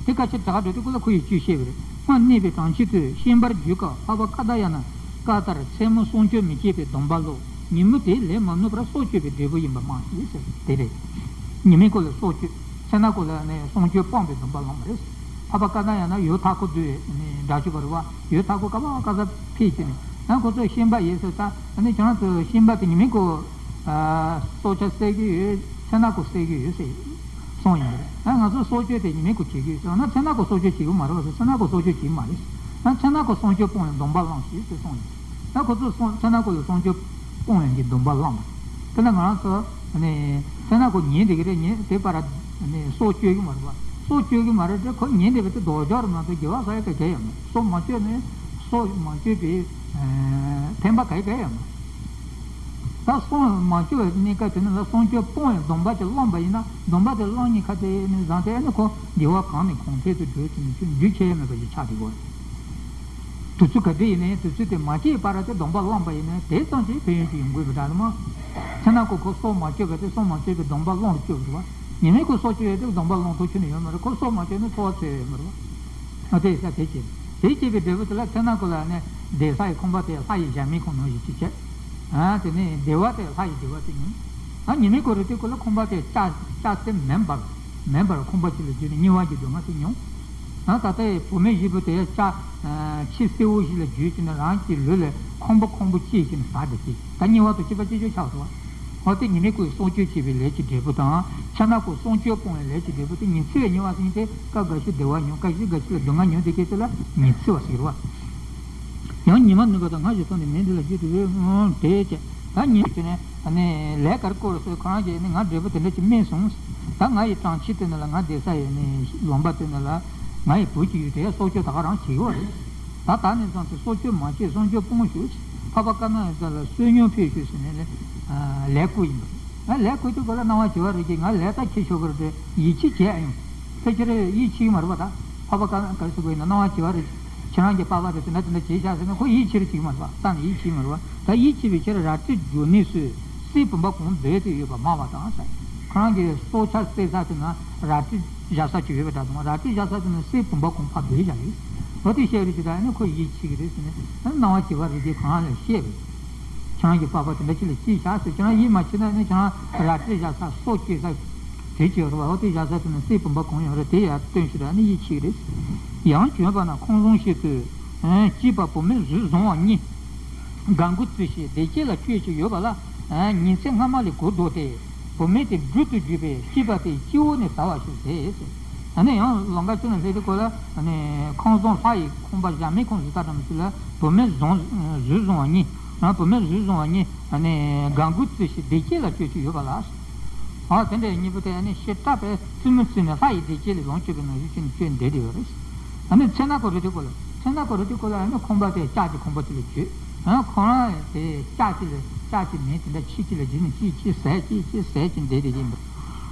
དེ་སྐད་ཆ་དྲི་ག་འགྲོ་དུས་སྐུ་ལ་ཁོ་ཡིས་ཅི་བཤད་པ་རེད། སྔར་གནས་པའི་གྲོང་ཁྱེར་དུ་ཤེས་པར་གྱུར་སྐབས། འཕགས་པ་ཀ་ཏ་ཡ་ན་ཀ་ལྟར་མཚན་མོ་གསུང་ཆོས་མི་བྱེད་པའི་སྡོམ་པ་བླངས། ཉིན་མོ་དེ་ལས་མ་ནུབ་པར་སྲོག་གཅོད་པའི་འབྲས་བུ་ཡིན་པ་སྨྲ་ཞིག་ཟེར། དེ་རེད། ཉི་མའི་སྐོར་ལ་སྲོག་གཅོད། མཚན་ནག་པོ་ལ་ནི་གསུང་ཆོས་སྤོང་བའི་སྡོམ་པ་བླངས་པ་རེད། འཕགས་པ་ཀ་ཏ་ཡ་ན་ཡུལ་མཐའ་འཁོབ་ཏུ་ནི་འདྲ་བྱེད་པ་རེད་བ། ཡུལ་མཐའ་འཁོབ་ག་པ་ག་ས་ཕེབས་ཀྱི་ནི། ཡང་ཁོ་ཚོས་ཤན་པ་ཡིན་ཟེར་ས། ཨ་ནི་ཁྱེད་རང་ཚོས་ཤན་པ་དེ་ཉི་མའི་སྐོར་སྲོག་ཆགས་བསད་ཀྱི་ཡོད། མཚན་ནག་པོ་བསད་ཀྱི་ཡོད་ཟེར་གསུངས་ཡིན་པ་རེད། ཡང་ང་ཚོས་སྲོག་གཅོད་དེ་ཉི་མའི་སྐོར་བྱེད་ཀྱི་ཡོད་ཟེར་ན། མཚན་ནག་པོ་སྲོག་གཅོད་བྱེད་ཀྱི་མ་རེད་བ་ཟེར། མཚན་ནག་པོ་སྲོག་གཅོད་བྱེད་ཀྱི་མ་རེད། ཡང་མཚན་ནག་པོ་གསུང་ཆོས་སྤོང་བའི་སྡོམ་པ་བླངས་ཞེས་ཟེར་གསུངས་ཡིན། ད་ཁོ་ཚོས་སོང་མཚན་ནག་པོ་ལ་གསུང་ཆོས་སྤོང་བའི་གི་སྡོམ་པ་བླངས་པ། དེ་ལ་ང་རང་ཚོ་ནི་མཚན་ནག་པོ་ཉལ་བསྡད་ཀྱི་རེད། ཉལ་བསྡད་པར་ནི་སྲོག་གཅོད་ཀྱི་མ་རེད་པ། སྲོག་གཅོད་ཀྱི་མ་རེད་དེ། ཁོ་ཉལ་བསྡད་པ་དེ་ལྡོག་ཕྱོགས་རེད་མ་གཏོགས་དགེ་བ་བསགས་ཡ་ག་གེ་ཡོད་མ་རེད། སྲོག་མ་གཅོད་ནི་སྲོག་མ་གཅོད་པའི་ཕན་པ་ག་གེ་ཡོད་མ་རེད། ད་སྲོག་མ་གཅོད་པའི་གནས་སྐབས་དེ་ནི་ལ་གསུང་ཆོས་སྤོང་བའི་སྡོམ་པ་ཅིག་བླངས་པ་ཡིན་ན། སྡོམ་པ་དེ་བླངས་ཉིན་ཁ་དེ་ནི་བཟང་སྟེ་ནི་ཁོ་དགེ་བ་གང་ནས་གང་འཕེལ་དུ་འགྲོ་ཅིག་ནི་རྒྱུན་ཆད་ཡ་མེད་པ་ཞིག་ཆགས་བསྡད་ཀྱི་ཡོད་རེད། དུས་ཚོད་ག་དུས་ཡིན་ནའི་དུས་ཚོད་དེ་མ་སྐྱེས་བར་དེ་སྡོམ་པ་བླངས་པ་ཡིན་ནའི་དེ་ཙམ་གྱིས་ཕན་ཡོན་དེ་ཡོང་གི་ཡོད་པ་འདྲ་ལ་མ། མཚན་ནག་པོ་ཁོ་སྲོག་མ་གཅོད་པ་དེ་སྲོག་མ་གཅོད་པའི་སྡོམ་པ་བླངས་རུ་བཅུག་རེད་བ། ཉི་མའི་ཁོ་སྲོག་གཅོད་ཡས་དེ་སྡོམ་པ་བླངས་ཐུབ་ཁྱོན་ནས་ཡོད་མ་རེད། ཁོ་སྲོག་མ་གཅོད་ན་འཚོ་བ་ཚོད་ཡོད་མ་རེད་བ། ཨ་དེ་ཡིན་ས་དེ་བྱས། དེ་བྱས་པའི་འབྲས་བུ་དེ་ལ་མཚན་ནག་པོ་ལ་ནི་བསྡད་ས་ཡི་ཁང་པ་དེ་ལྷ་ཡི་གཟར་མའི་ཁང་ནང་བཞིན་ཅིག་བྱས། ཨ་དེ་ནས་བདེ་བ་དེ་ལྷ་ཡི་བདེ་བ་དེ་མྱོང་། ཨ་ཉི་མའི་སྐོར་རེ་དེ་སྐོར་ལ་ཁང་པ་དེ་ལྕགས་ལྕགས་སྲེག་མེ་འབར། མེ་འབར་ཁང་པ་ཅིག་ལ་བརྗོད་ནས་དམྱལ་བ་གི་སྡུག་བསྔལ་དེ་མྱོང་། ཨ་ད་ལྟའི་བུད་མེད་བཞི་པོ་དེ་ལྕགས་ཁྱི་སེར་པོ་བཞི་ལ་བརྗོད་ཅིག་ནས་རང་གི་ལུས་ལ་ཁང་པ་ཁང་པ་སྐྱེས་ཤིག་ནས་ཟ་བསྡད་ཀྱི། ད་དམྱལ་བ་དང་སྐྱིད་པ་སྐྱིད་ཆོག་ཆགས་སོང་བ། འོ་དེ་ཉི་མའི་སྐོར་གསུང་ཆོས་བྱེད་པའི་ལས་ཀྱི་འབྲས་བུ་དང་། མཚན་ནག་པོ་གསུང་ཆོས་སྤོང་བའི་ལས་ཀྱི་འབྲས་བུ་དེ་ཉི་ཚེ་བའི་དམྱལ་བ་ཟེར་མཁན་དེ་སྐབས་འགའ་ཞིག་བདེ་བ་མྱོང་། སྐབས་ཤིག་འགའ་ཞིག་ལ་སྡུག་བསྔལ་མྱོང་བསྡད་མཁན་དེ་ལ་ཉི་ཚེ་བ་ཟེར་གི་རེད་བ། ཡང་ཉི་མ་ནུབ་པ་དང་སྔ་ཞིག་སོང་ནས་མེ་དེ་ལ་རྒྱུ་དྲིས་པས། ཨང་དེ་བྱས། ད་ཉིན་དེ་ནས་ནི་ལས་ཀར་བསྐོར་སོང་། ཁོ་རང་གིས་ནི་ང་འབྲས་བུ་དེ་འདྲ་ཅིག་སྨིན་སོང་། ད་ང་ཡི་གྲོང་ཁྱེར་དེ་ནང་ལ། ང་བསྡད་ས་ཡི་ནི་ལུང་པ་དེ་ནང་ལ་ང་ཡི་བུ་གཅིག་ཡོད་དེ་སྲོག་གཅོད་ད་ག་རང་བྱེད་ཀྱི་ཡོད་རེད། ད་ད་ནས་བཟུང་སྟེ་སྲོག་གཅོད་མ་བྱེད། གསུང་ཆོས་སྤོང་ཤོག། འཕགས་པ་ཀ་ཏ་ཡ་ན་ལ་བསོད་སྙོམས་ཕུལ་ཤོག་ཟེར་ནས་ནི་ལས་བསྐུལ་ཡིན་པ་རེད། ལས་བསྐུལ་དུས་སྐབས་ལ་སྣང་བ་བྱེ་བ་རིགས་ཀྱིས་ང་ལས་ད་ཁྱེར་ཤོག་གི་རེད། ཡིད་ཆེས་བྱས་ཨ་ཡོང་། ཕལ་ཆེར་ཡིད་ཆེས་ཀྱི་མ་རེད་པ། ད་འཕགས་པ་ཀ་ཏ་ཡ་ན་ག་རེ་ཟེར་དགོས་ཡིན་ན། སྣང་བ་བྱེ་བ་རིགས་ཁྱེད་རང་གི་པགས་པ་དེ་དེ་འདྲ་དེ་འདྲ་བྱས་ཤག་ཟེར་ན་ཁོ་ཡིད་ཆེས་རེ་བྱེད་ཀྱི་མ་རེད་པ། ད་ནི་ཡིད་ཆེས་མ་རེད་པ། ད་ཡིད་ཆེས་པའི་ཕྱིར་རལ་གྲི་རྒྱུག་ནུས་སུ་གསེར་བུམ་པ་གང་སྦས་ཏེ་ཡོད་པ་སྨྲ་བ་དང་ཟེར། ཁོ་རང་གི་སྲོག་ཆགས་བསད་ས་དེ་ན་རལ་གྲི་བཞག་ས་ཅིག་ཡོད་པ་འདྲ་དང་། རལ་གྲི་བཞག་ས་དེ་ན་གསེར་བུམ་པ་གང་ཕར་སྦས་བཞག་ཡོད། འོ་དེ་བཤད་རེ་ཞིག་ད་ནི་ཁོ་ཡིད་ཆེས་ཀྱི་རེད་ཟེར་ནས་སྣང་བ་བྱེ་བ་རིགས་ཀྱིས་ཁོ་རང་ལ་བཤད་པས། ཁྱེད་རང་གི་པགས་པ་དེ་འདྲ་ཅིག་ལ་སྐྱེས་ཤག་ཟེར། ཁྱེད་རང་ཡིད་མ་ཆེས་ན་ནི་ཁྱེད་རང་རལ་གྲི་བཞག་ས་སྲོག་སྐྱེལ་ས་དེ་ཅིག་ཡོད་རེད་བ། འོ་དེ་བཞག་ས་དེ་ན་གསེར་བུམ་པ་གང་ཡོད་རེད། དེ་ཡར་སྟོན་ཞིག་ད་ནི་ཡིད་ཆེས་ཀྱི་རེད། ཡང་བྱོན་པ་ན་ཁང་བཟང་ཞིག་ཏུ་སྐྱེས་པ་བུད་མེད་གཟུགས་བཟང་བ་གཉིས། དགའ་མགུ་རྩེ་ཞིང་བདེ་སྐྱིད་ལ་སྤྱོད་ཅིག་ཡོད་པ་ལ། ཉིན་མཚན་སྔ་མ་ལས་གོ་ལྡོག་སྟེ། བུད་མེད་དེ་སྦྲུལ་དུ་གྱུར་པས་སྐྱེས་པ་དེ་སྤྱི་བོ་ནས་ཟ་བ་ཞིག་ཟེར། ཨ་ནི་ཡང་ལམ་ཁ་ཅིག་ན་སླེབས་དུས་སྐབས་ལ་ཁང་བཟང་ལྷ་ཡི་ཁང་པ་གཟར་མའི་ཁང་ཟེར་ས་འདྲ་མི་ཞིག་ལ་བུད་མེད་བཟང་གཟུགས་བཟང་བ་གཉིས། བུད་མེད་གཟུགས་བཟང་བ་གཉིས་དགའ་མགུ་རྩེ་ཞིང་བདེ་སྐྱིད་ལ་སྤྱོད་ཅིག་ཡོད་པ་ལ། ཨ་དེ་འདྲའི་གཉིས་པོ་དེ་ནི་ཞེ་དྲག་པའི་བཙུན་མོ་བཙུན་ནས་ལྷ་ཡི་བདེ་སྐྱིད་ལ་ལོངས་སྤྱོད་པའི་ནང་བཞིན་བྱས་ནས་སྤྱོད་བསྡད་དེ་ཡོད་རེད། ཨ་ནི་མཚན་ནག་པོ་རེད་དེ་ཁོ་ལ། མཚན་ནག་པོ་རེད་དེ་ཁོ་ལ་ཨ་ནི་ཁང་པ་དེ་ལྕགས་ཀྱི་ཁང་པ་དེ་ལ་བྱོས། ཨ་ཁོ་རང་དེ་ལྕགས་ཀྱི་ལ་ལྕགས་ཀྱི་མེ་དེ་འདྲ་ཁྱི་གཅིག་ལ་བརྒྱུད་ནས་ཅིག་ཅིག་ཟས་ཅིག་ཅིག་ཟས་ཅིག་བསྡད་བསྡད་ཀྱི་ཡིན་པ།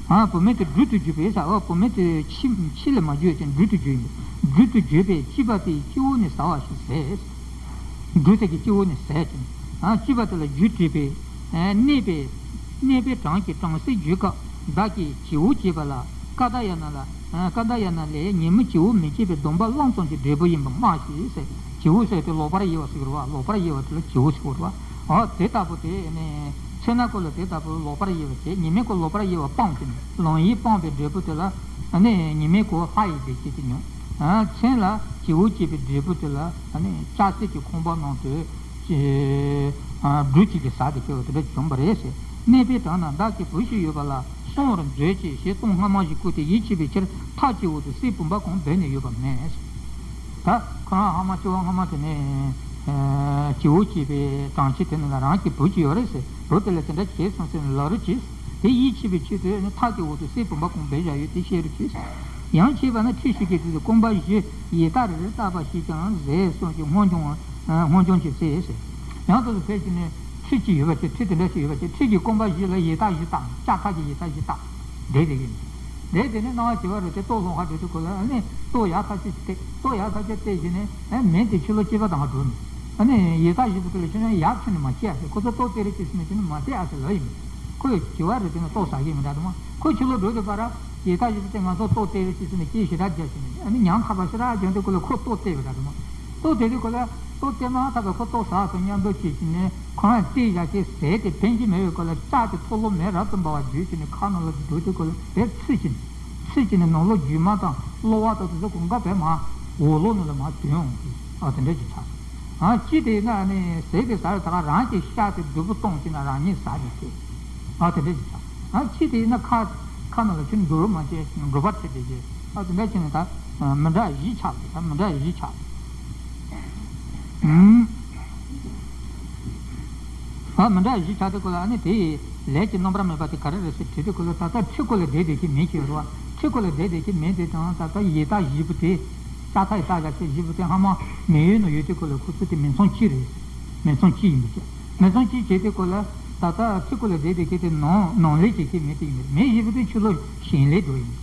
ཨ་བུད་མེད་དེ་སྦྲུལ་དུ་གྱུར་པས་ཟེར། ཨ་བུད་མེད་དེ་ཁྱི་ཁྱི་ལ་མ་གྱུར་ཅིང་སྦྲུལ་དུ་གྱུར་ཡིན་པ། སྦྲུལ་དུ་གྱུར་པས་སྐྱེས་པ་དེའི་སྤྱི་བོ་ནས་ཟ་བ་ཞིག་ཟས། སྦྲུལ་དེ་གི་སྤྱི་བོ་ནས་ཟས་ཅིང་། ཨ་སྐྱེས་པ་དེ་ལ་རྒྱུ་དྲིས་པས། ཨ་གནས་པའི་གནས་པའི་གྲོང་གི་གྲོང་གསེབ་བརྒྱུད་སྐབས་བདག་གིས་བྱི་འུ་བྱས་པ་ལ་ཀ་ཏ་ཡ་ན་ལ། ཀ་ཏ་ཡ་ན་ལས་ཉིན་མོ་བྱི་འུ་མི་བྱེད་པའི་སྡོམ་པ་བླངས་ཙམ་གྱི་འབྲས་བུ་ཡིན་པ་སྨྲ་ཞིག་ཟེར། བྱི་འུ་ཟེར་དེ་ལོག་པར་གཡེང་བ་ཟེར་གི་རེད་བ། ལོག་པར་གཡེང་བ་དེ་ལ་བྱི་འུ་ཟེར་གི་རེད་བ། འོ་དེ་ལྟ་བུ་དེ་ནི་མཚན་ནག་པོ་ལ་དེ་ལྟ་བུ་ལོག་པར་གཡེང་བ་བྱས། ཉི་མའི་སྐོར་ལོག་པར་གཡེང་བ་སྤངས་ཏེ་ནི་ལམ་ཡིག་སྤངས་པའི་འབྲས་བུ་དེ་ལ་ནི་ཉི་མའི་སྐོར་ལྷ་ཡི་བདེ་སྐྱིད་དེ་མྱོང་། མཚན་ལ་བྱི་འུ་བྱེད་པའི་འབྲས་བུ་དེ་ལ་ནི་ལྕགས་སྲེག་གི་ཁང་པ་ནང་དུ། སྦྲུལ་གཅིག་གིས་ཟ་སྟེ་སྐྱེ་བ་དེ་འདྲ་བྱུང་བ་རེད་ཟེར། གནས་པའི་གྲོང་ན་བདག་གི་བུ་ཞིག་ཡོད་པ་ལ་གསོན་པར་མཛོད་ཅིག་ཞེས་གཏམ་སྔ་མ་ཞིག་བསྐུལ་ཏེ་ཡིད་ཆེས་པའི་ཕྱིར་ཐག་བཅད་འོག་ཏུ་གསེར་བུམ་པ་གང་སྦས་ནས་ཡོད་པ་མེད། ད་ཁོ་རང་ཧ་མ་སྐྱེ་བ་སྔ་མ་དེ་ནས་བྱིའུ་སྐྱེས་པའི་གྲངས་ཆེ་དེ་ནི་རང་གི་བུ་ཅིག་ཡོད་རེད་ཟེར། བུ་དེ་ལ་དེ་འདྲ་བྱས་སོང་ཟེར་ནས་ལབ་རོགས་གྱིས། དེ་ཡིད་ཆེས་པའི་ཆེད་དུ་ནི་ཐག་གི་འོག་ཏུ་གསེར་བུམ་པ་གང་སྦས་བཞག་ཡོད་དེ་བཤད་རོགས་གྱིས། ཡང་བྱས་པ་ན་ཁྲི་ཞིག་གི་དུས་སུ་རྐང་པ་བཞི་ཡི་ཐག་རེ་རེ་བཏགས་པ་ཞིག་ཀྱང་ཟས་གསོག་གི་སྔོ་ལྗང་སྔོ་ལྗང་གི་ཚེ་ཟེར། ཡང་དུ་ཕལ་ཆེར་ནི་ཁྲི་གཅིག་ཡོད་པ་ཅིག་ཁྲི་དེ་འདྲ་ཞིག་ཡོད་པ་ཅིག་ཁྲི་གི་རྐང་པ་བཞི་ལ་ཡི་ཐག་བཞི་བཏགས། ལྕགས་ཐག་གི་ཡི་ཐག་བཞི་བཏགས། བསྡད་དེ་གི། བསྡད་དེ་ནས་སྣང་བ་བྱེ་བ་རེ་དེ་ལྟོ་སློང་ཁ་འགྲོ་དུས་སྐོར་ལ་ཨ་ནི་ལྟོ་ཡག་ཐག་ཆོད་ཅིག་སྟེར། ལྟོ་ཡག་ཐག་ཆོད་སྟེར་བྱས་ནས་ཨ་མི་དེ་ཕྱི་ལོགས་སྐྱེས་པ་དང་འགྲོ་ནས། ཨ་ནི་ཡི་ཐག་བཞི་པོ་དེ་ལ་ཁྱོད་རང་ཡག་ཁྱོན་ནས་མ་སྐྱེས་ཨ་ཟེར། ཁོ་ཚོ་ལྟོ་སྟེར་རེ་བྱེད་ཟེར་ནས་ཁྱོད་ནི་མ་སྟེར་ཨ་ཟེར་ལབ་ཡིན། ཁོས་བྱེ་བ་རེ་དེ་ནས་ལྟོ་ཟ་གི་མི་འདྲ་དུ་མ། ཁོ་ཕྱི་ལོགས་འགྲོ་དུས་པ་ར་ཡི་ཐག་བཞི་པོ་དེ་ང་ཚོ་ལྟོ་སྟེར་རེ་བྱེད་ཟེར་ནས་སྐད་ཞེ་དྲག་རྒྱག་བྱས་ནས་ཨ་ནི་ཉམས་ཁ་པ་ཞེ་དྲག་རྒྱག་དུས་སྐོར་ལ་ཁོ་ལྟོ་སྟེར་བ་འདྲ་དུ་མ། ལྟོ་སྟེར་དུས་སྐོར་ལ་ལྟོ་སྟེར་མ་ཐག་པ་ཁོ་ལྟོ་ཟ་ཐུབ་སྙམ་དུ་བྱེད་ཀྱིན་ནས་ཁོ་རང་སྟེར་བཞག་གི་ཟས་དེ་ཕན་གྱི་མེད་པའི་སྐོར་ལ་ལྕགས་ཀྱི་ཐོག་ལོ་མེ་རབ་ཏུ་འབར་བ་བརྗོད་ཀྱིན་ནས་ཁ་ནང་ལ་འགྲོ་དུས་སྐོར་ལ་དེ་ཚིག་ཀྱིན་ཚིག་ཀྱིན་ནས་ནང་ལོགས་རྒྱུ་མ་དང་གློ་བ་དང་དེ་ཚོ་གང་ག་བས་མ་འོག་ལོགས་ནང་ལ་མ་དོན་འོང་གི་ཨ་དེ་འདྲ་ཞིག་ཆགས། ཨ་ཅི་དེ་ཡིན་ན་ནི་ཟས་དེ་ཟ་རེ་ད་ག་རང་གི་ཤ་དེ་རྡུལ་བུ་གཏོང་ཀྱིན་ན་རང་ཉིད་ཟ་ནས་སྐྱེ། ཨ་དེ་འདྲ་ཞིག་ཆགས། ཨ་ཅི་དེ་ཡིན་ན་ཁ་ཁ་ནང་ལ་ཁྱོད་འགྲོ་རུ་མ་བྱས་འགྲོ་བ་ཁྲིད་དེ་ཡོད། ཨ་དེ་འདྲ་བྱས་ནས་ད་མི་འདྲ་བཞི་ཆགས་ཟེར། ད་མི་འདྲ་བཞི་ཆགས། ཨུམ། ཨ་མི་འདྲ་བཞི་ཆགས་དུས་སྐོར་ལ་ཨ་ནི་དེ་ཡི་ལས་ཀྱི་རྣམ་པར་སྨིན་པ་དེ་ག་རེ་རེད་ཟེར་དྲིས་དུས་སྐོར་ལ་ད་ལྟ་ཁྲི་སྐོར་ལ་བསྡད་བསྡད་ཀྱི་མི་ཞིག་ཡོད་རེད་བ། ཁྲི་སྐོར་ལ་བསྡད་བསྡད་ཀྱི་མི་དེ་དང་ད་ལྟ་ཡི་ཐག་བཞི་པོ་དེ། ལྕགས་ཐག་ཡི་ཐག་བཞག་བྱས་བཞི་པོ་དེ་ཧ་མ་མི་ཡུལ་ནང་ཡོད་དུས་སྐོར་ལ་ཁོ་ཚོ་དེ་མི་ཚང་གཅིག་རེད། མི་ཚང་གཅིག་ཡིན་པ་བྱས། མི་ཚང་གཅིག་བྱས་དུས་སྐོར་ལ་ད་ལྟ་ཁྲི་སྐོར་ལ་བསྡད་བསྡད་ཀྱི་དེ་ནང་ནང་ལས་བྱེད་ཀྱི་མི་དེ་ཡིན་པ་རེད། མི་བཞི་པོ་དེ་ཕྱི་ལོགས་ཞིང་ལས་འགྲོ་ཡིན།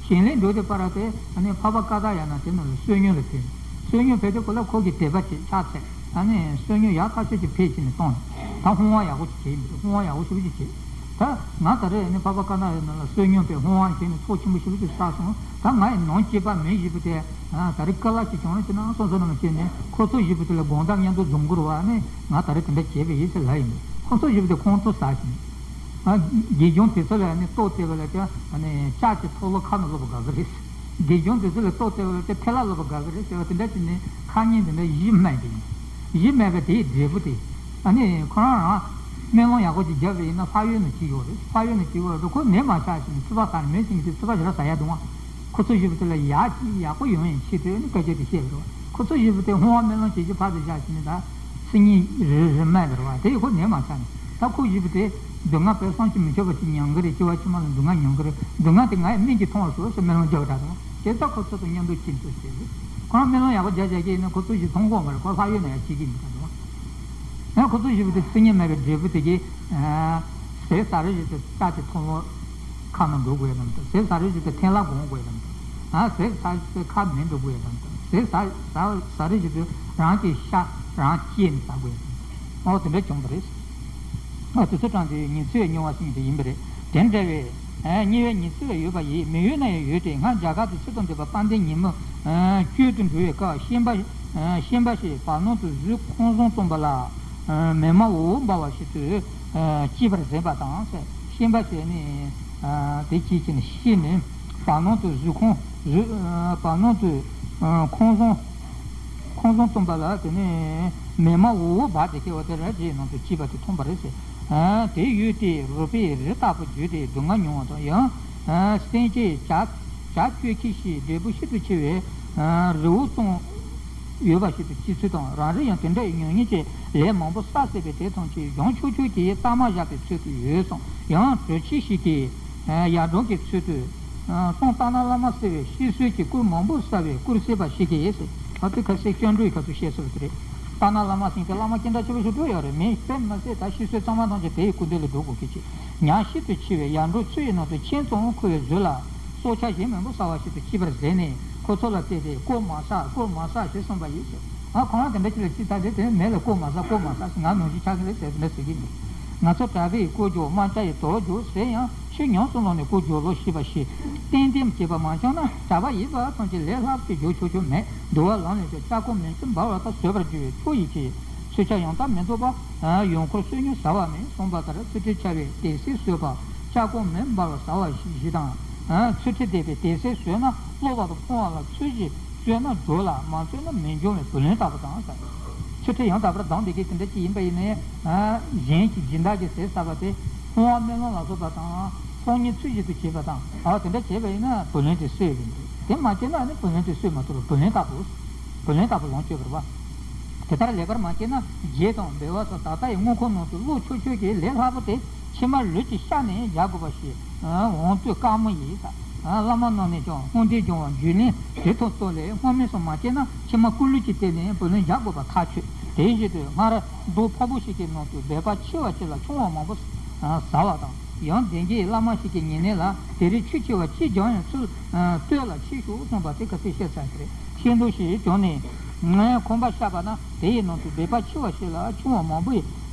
ཞིང་ལས་འགྲོ་དུས་པ་ར་དེ་ཨ་ནི་འཕགས་པ་ཀ་དག་ཡ་ན་དེ་ནང་ལ་བསོད་སྙོམས་ལ་ཕེབས། བསོད་སྙོམས་ཕེབས་དུས་སྐོར་ལ་ཁོ་གི་དད་པ་ཅིག་ཕྱག་འཚལ། ཨ་ནི་བསོད་སྙོམས་ཡག་ཐག་ཆོད་ཅིག་ཕེབས་བྱས་ནས་བཏང་། ད་བསྔོ་བ་ཡག་པོ་ཅིག་བྱས་ཡིན་པས། བསྔོ་བ་ཡག་པོ་ཞེ་པོ་ཅིག་བྱས། ད་ང་ད་རེས་ཨ་ནི་འཕགས་པ་ཀ་དག་ཡ་ན་ལ་བསོད་སྙོམས་པའི་བསྔོ་བ་བྱས་ནས་ཚོགས་ཆེན་པོ་ཞེ་པོ་ཅིག་བསགས་སོང་། ད་ང་ཡི་ནང་སྐྱེས་པ་མི་བཞི་པོ་དེ་ད་རེས་དཀའ་ལས་ཅིག་བྱུང་རེད་ཅེ་ན་སོང་ས་ནང་བྱས་ནས་ཁོ་ཚོ་བཞི་པོ་དེ་ལ་དགོངས་དག་མཉམ་དུ་སྦྱོང་དགོས་རེད་བ། ཨ་ནི་ང་ད་རེས་དེ་འདྲ་བྱས་པ་ཡིན་ཟེར་ལབ་ཡིན་པས། ཁོ་ཚོ་བཞི་པོ་དེ་ཁོང་ཁྲོ་ཟ་བཞིན། ཨ། དགེ་སྦྱོང་དེ་ཚོ་ལ་ནི་ལྟོ་སྟེར་བ་ལ་ཀྱང་ཨ་ནི་ལྕགས་ཀྱི་ཐོག་ལོ་ཁ་ནང་ལོག་པ་དགའ་གི་རེད། དགེ་སྦྱོང་དེ་ཚོ་ལ་ལྟོ་སྟེར་བ་ལ་ཀྱང་ཐལ་བ་ལོག་པ་དགའ་གི་རེད་ཟེར་བ་དེ་འདྲ་བྱས་ནས་ཁ་ཉིན་དེ་འདྲ་གཞི་སྨྲས་པ་ཡིན། གཞི་སྨྲས་པ་དེའི་འབྲས་བུ་དེ། ཨ་ནི་ཁོ་རང་རང་སྨོན་ལམ་ཡག་པོ་ཅིག་བརྒྱབ་པ་ཡིན་ན་ལྷག་ཡོད་ན་ཅིག་ཡོད་རེད། ལྷག་ཡོད་ན་ཅིག་ཡོད་རེད། ཁོ་ནད་མ་ཆགས་ཤིང་ཚིག་པ་ཟ་ནས་མི་ཅིག་གིས་ཚིག་པ་ཞེ་དྲག་ཟ་ཡ་འདུག་ཨ། ཁོ་ཚོ་བཞི་པོ་དེ་ལ་ཡག་ཅིག་ཡག་པོ་ཡོང་ཡང་ཆེད་དུ་ནི་སྐད་ཆ་དེ་བཤད་པ་རེད་བ། ཁོ་ཚོ་བཞི་པོ་དེ་སྔོན་མ་སྨོན་ལམ་བྱེད་ཀྱི་ཕར་དུ་བཞག་ཕྱིན་ནས་ད་སང་ཉིན་རེ་རེ་སྨྲས་པ་རེད་བ། དེ་ཡི་ཁོ་ནད་མ་ཆགས་ནས་ད་ཁོ་བཞི་པོ་དེ་སྡུག་བསྔལ་དཔེ་བསམ་གྱིས་མི་ཁྱབ་པ་ཅིག་མྱོང་གི་རེད། སྐྱེ་བ་ཕྱི་མ་ལ་སྡུག་བསྔལ་མྱོང་གི་རེད། སྡུག་བསྔལ་དེ་ང་ཡི་སྨན་གྱིས་ཐོངས་པར་ཤོག་ཟེར་སྨོན་ལམ་རྒྱག་པ་འདྲ་དང་། དེ་ལྟར་ཁོ་ཚོ་དང་མཉམ་དུ་ཁྱིམ་དུ་བྱེད་དགོས། ཁོ་རང་སྨོན་ལམ་ཡག་པོ་རྒྱག་རྒྱག་གི་ཡིན་ན་ཁོ་ཚོ་བཞི་མཐོང་གི་ཡོད་མ་རེད། ཁོ་ལྷག་ཡོད་ན་ཡང་བྱེད་ཀྱི་མི་འདུག་དང་། ཡང་ཁོ་ཚོ་བཞི་པོ་དེ་ཚིག་ངན་སྨྲས་པའི་འབྲས་བུ་དེ་གིས། ཟས་ཟ་རེ་བཞིན་དུ་ལྕགས་ཀྱི་ཐོག་ལོ་ཁ་ནང་འགྲོ་དགོས་ཡ་དམ་དང་། ཟས་ཟ་རེ་བཞིན་དུ་ཐལ་བ་སྒོང་དགོས་ཡ་དམ་དང་། ཨ་ཟས་ཟ་རེ་བཞིན་དུ་ཁ་མེ་འགྲོ་དགོས་ཡ་དམ་དང་། ཟས་ཟ་ཟ་ཟ་རེ་བཞིན་དུ་རང་གི་ཤ་རང་བཅད་ནས་ཟ་དགོས་ཡ་དམ་དང་། ཨོ་དེ་འདྲ་བྱུང་བ་རེད། ཨོ་དེ་ཚོ་དྲངས་ཏེ་ཉི་ཚེ་བའི་མྱོང་བ་ཟེར་མཁན་དེ་ཡིན་པ་རེད། དེ་འདྲ་བའི། ཨ་ཉེ་བའི་ཉི་ཚེ་བ་ཡོད་པ་ཡིས་མི་ཡུལ་ན་ཡང་ཡོད་དེ། སྔར་རྒྱ་གར་དུ་ཚེ་དང་ལྡན་པ་དཔལ་ལྡན་ཉི་མ་ཨ་བསྐྱོད་དུ་འགྲོ་བའི་སྐབས་ཤན་པ་ཨ་ཤན་པ་ཞིག་བར་སྣང་དུ་གཟུགས་ཁང་བཟང་བཙོང་པ་ལ་ཨ་མེ་མ་འོད་འབར་བ་ཞིག་ཏུ་ཨ་སྐྱེས་པར་གཟིགས་པ་དང་ཟེར། ཤན་པ་ཞིག་ནི་ཨ་དེ་སྐྱེས་ཀྱིན་ཤི་ནས་བར་སྣང་དུ་གཟུགས་ཁང་གཟུགས་ཨ་བར་སྣང་དུ་ཨ་ཁང་བཟང་ཁང་བཟང་བཙོང་པ་ལ་དེ་ནས་མེ་མ་འོད་འོད་འབར་ཏེ་སྐྱེ་བ་དེ་ར་རྗེས་གནང་དུ་སྐྱེས་པ་དེ་མཐོང་བ་རེད་ཟེར། ཨ་དེ་ཡུལ་དེའི་རུས་པའི་རི་ལྟ་བུ་བརྒྱུད་དེ་སྡུག་བསྔལ་མྱོང་བ་དང་། ཡང་ཨ་སེམས་ཅན་བྱ་བྱ་ཁྱོད་ཁྱི་ཞེས་འབྲས་བུ་ཤིན་ཏུ་ཆེ་བའི་ཨ་རི་བོ་བཙོང་ཡོད་པ་ཞིག་ཏུ་སྐྱེས་ཚུལ་དང་། རང་རེ་ཡང་དེ་འདྲ་ཡི་མྱ་ངན་གྱི་ལས་མང་པོ་བསགས་ཟིན་པས། དེ་ཐམས་ཅད་གཞུང་ཆུང་ཆུང་གི་རྟགས་མ་བཞག་པའི་ཚུལ་དུ་ཡོད་གསུངས། ཡང་གྲོ་ཁྱི་ཞིག་གིས་ཡར་འབྲོག་གི་ཚུལ་དུ། ཨ་སོང་། སྟག་སྣ་བླ་མ་ཟེར་བའི་ཤི་གསོན་གྱི་སྐོར་མང་པོ་ཟ་བའི་སྐོར་གསལ་བ་ཞིག་གིས་ཟེར། ད་དེ་ཁ་སེང་སྐྱབས་འགྲོའི་ཁ་ཐུག་བཤད་ས་རེད། སྟག་སྣ་བླ་མ་ཟེར་མཁན་བླ་མ་སྐད་གྲགས་ཆེ་བ་ཞིག་འགྲོ་ཡོད་རེད། མིང་དཔེ་མི་སྲིད་ད་ཤི་གསོན་ཚང་མ་ཐམས་ཅད་དེའི་སྐུ་མདུན་ལ་འགྲོ་དགོས་ཀྱི་ཅིག་ཉ་ཤིན་ཏུ་ཆེ་བའི་ཡར་འབྲོག་ཚུལ་ཡི་ནང་དུ་ཁྱེད་ཙོང་ཁུ་བའི་གཟུགས་ལ་སྲོག་ཆགས་གཞན་མང་པོ་ཟ་བ་ཞིག་ཏུ་སྐྱེས་པར་གཟིགས་ནས་ཁོ་ཚོ་ལ་བལྟས་ཏེ་ཀོ་མ་ཟ་ཀོ་མ་ཟ་ཞེས་གསུངས་པ་ཡིན་ཟེར། ཨ་ཁོ་རང་དེ་འདྲ་ཅིག་ལ་ཅི་ལྟ་དེ་དེ་མེད་ལ་ཀོ་མ་ཟ་ཀོ་མ་ཟ་ཞེས་ང་ནང་བཞིན་ཆགས་ཀྱི་རེད་ཟེར་དེ་འདྲ་ཟེར་གྱི་འདུག་ང་ཚོ་གྲྭ་པས་ཀོ་རྒྱོབ། དམག་རྒྱགས་ཡིས་དོར་རྒྱུག་ཟེར་ཡང་ཕྱིར་ཉམས་སུ་ལོག་ནས་ཀོ་རྒྱོབ་ལོ་ཞེས་པ་ཞིག་ཏན་ཏན་བྱེད་པ་མ་བྱུང་ན་གྲྭ་པ་ཡིན་པ་ཐམས་ཅད་ལས་སླ་པོ་ཞིག་རྒྱོབ་ཆོག་ཆོག་མེད། འདུལ་བ་ལམ་ལས་ཀྱང་ལྕགས་ཀོ་མེ་ཚིག་འབར་བ་ལྟར་བཟོད་པར་འགྱུར་བའི་མཆོག་ཡིན་གྱི། ཚུལ་ཁྲིམས་ཡང་དག་མི་འདོར་བ། ཡང་འཁོར་བསོད་སྙོམས་ཟ་བ་མིན་གསུངས་པ་ལྟར་ཚུལ་ཁྲིམས་འཆལ་བའི་དད་སེམས་གསོད་པ། ལྕགས་ཀོ་མེ་འབར་བ་ཟ་བ་བཞི་དང་། ཚུལ་ཁྲིམས་ལྡན་པའི་དད་སེམས་གསོས་ན་གློ་བ་དང་ཕོངས་པ་ལ་ཚུལ་བཞིན་གསོས་ན་འགྲོ་ལ་མ་གསོས་ན་མི་འབྱུང་བའི་བུ་ལོན་ལྟ་བུ་དང་ཟེར། ཚུལ་ཁྲིམས་ཡང་དག་པར་སྡོམ་བསྡད་མཁན་དེ་འདྲ་ཅིག་ཡིན་པ་ཡིན་ན་ཡང་གཞན་གྱི་སྦྱིན་བདག་གི་ཟས་ཟ་བ་དེ་བསྔོ་བ་སྨོན་ལམ་ལ་སོགས་པ་དང་ཚོགས་གཉིས་ཚུལ་བཞིན་དུ་བྱེད་པ་དང་། ཨ་དེ་འདྲ་བྱས་པ་ཡིན་ན་བུ་ལོན་དེ་གསོས་ཡོད་འདུག་དེ་མ་བྱས་ན་ནི་བུ་ལོན་དེ་གསོས་མ་ཐུབ་པར་བུ་ལོན་ལྟ་བུ། བུ་ལོན་ལྟ་བུ་ལོངས་སྤྱོད་པ་རེད་པ། དེ་ལྟར་ལེགས་པར་མ་བྱས་ན་བརྗེད་དང་འབལ་བ་སོགས་ད་ལྟ་ཡི་དངོས་ཁམས་ནང་དུ་བློ་ཆོད་ཆོད་ཀྱི་ལས་སླ་པོ་དེ་ཕྱི་མ་ལུས་ཀྱི་ཤ་ནས་རྒྱག་དགོས་པ་ཞིག་འོང་དུས་དཀའ་མོ་ཡིན་ས། བླ་མ་རྣམས་ནས་ཀྱང་དངོས་འབྲེལ་སྦྱོང་བ་རྒྱུན་ལས་དེ་ཐོག་གཏོར་ལས་སྔོན་མའི་སོགས་མ་བྱས་ན་ཕྱི་མ་སྐུ་ལུས་ཀྱི་སྟེང་ནས་བུ་ལོན་རྒྱག་དགོས་པ་ཐག་ཆོད། དེའི་ཕྱིར་དུ་སྔར་རྡོ་ཕོར་པ་ཞིག་གི་ནང་དུ་འབད་པ་ཆེ་བ་ཅིག་ལ་ཆུང་བ་མང་པོ་ཟ་བ་དང་། ཡང་དེང་གི་བླ་མ་ཞིག་གི་ཉེ་གནས་ལ་དེ་རིང་ཆུ་ཆེ་བ་གཅིག་ཀྱང་ཡང་ཚུར་ལྟོས་ལ་ཆེ་ཤོས་གསུངས་པ་དེ་ག་ཚོད་བཤད་ཚར་གི་རེད། ཤིན་ཏུ་ཞིག་བྱུང་ནས་ཁོམ་པ་བཤགས་པ་ན་དེ་ཡི་ནང་དུ་འབད་པ་ཆེ་བ་ཞིག་ལ་ཆུང་བ་མང་པོས་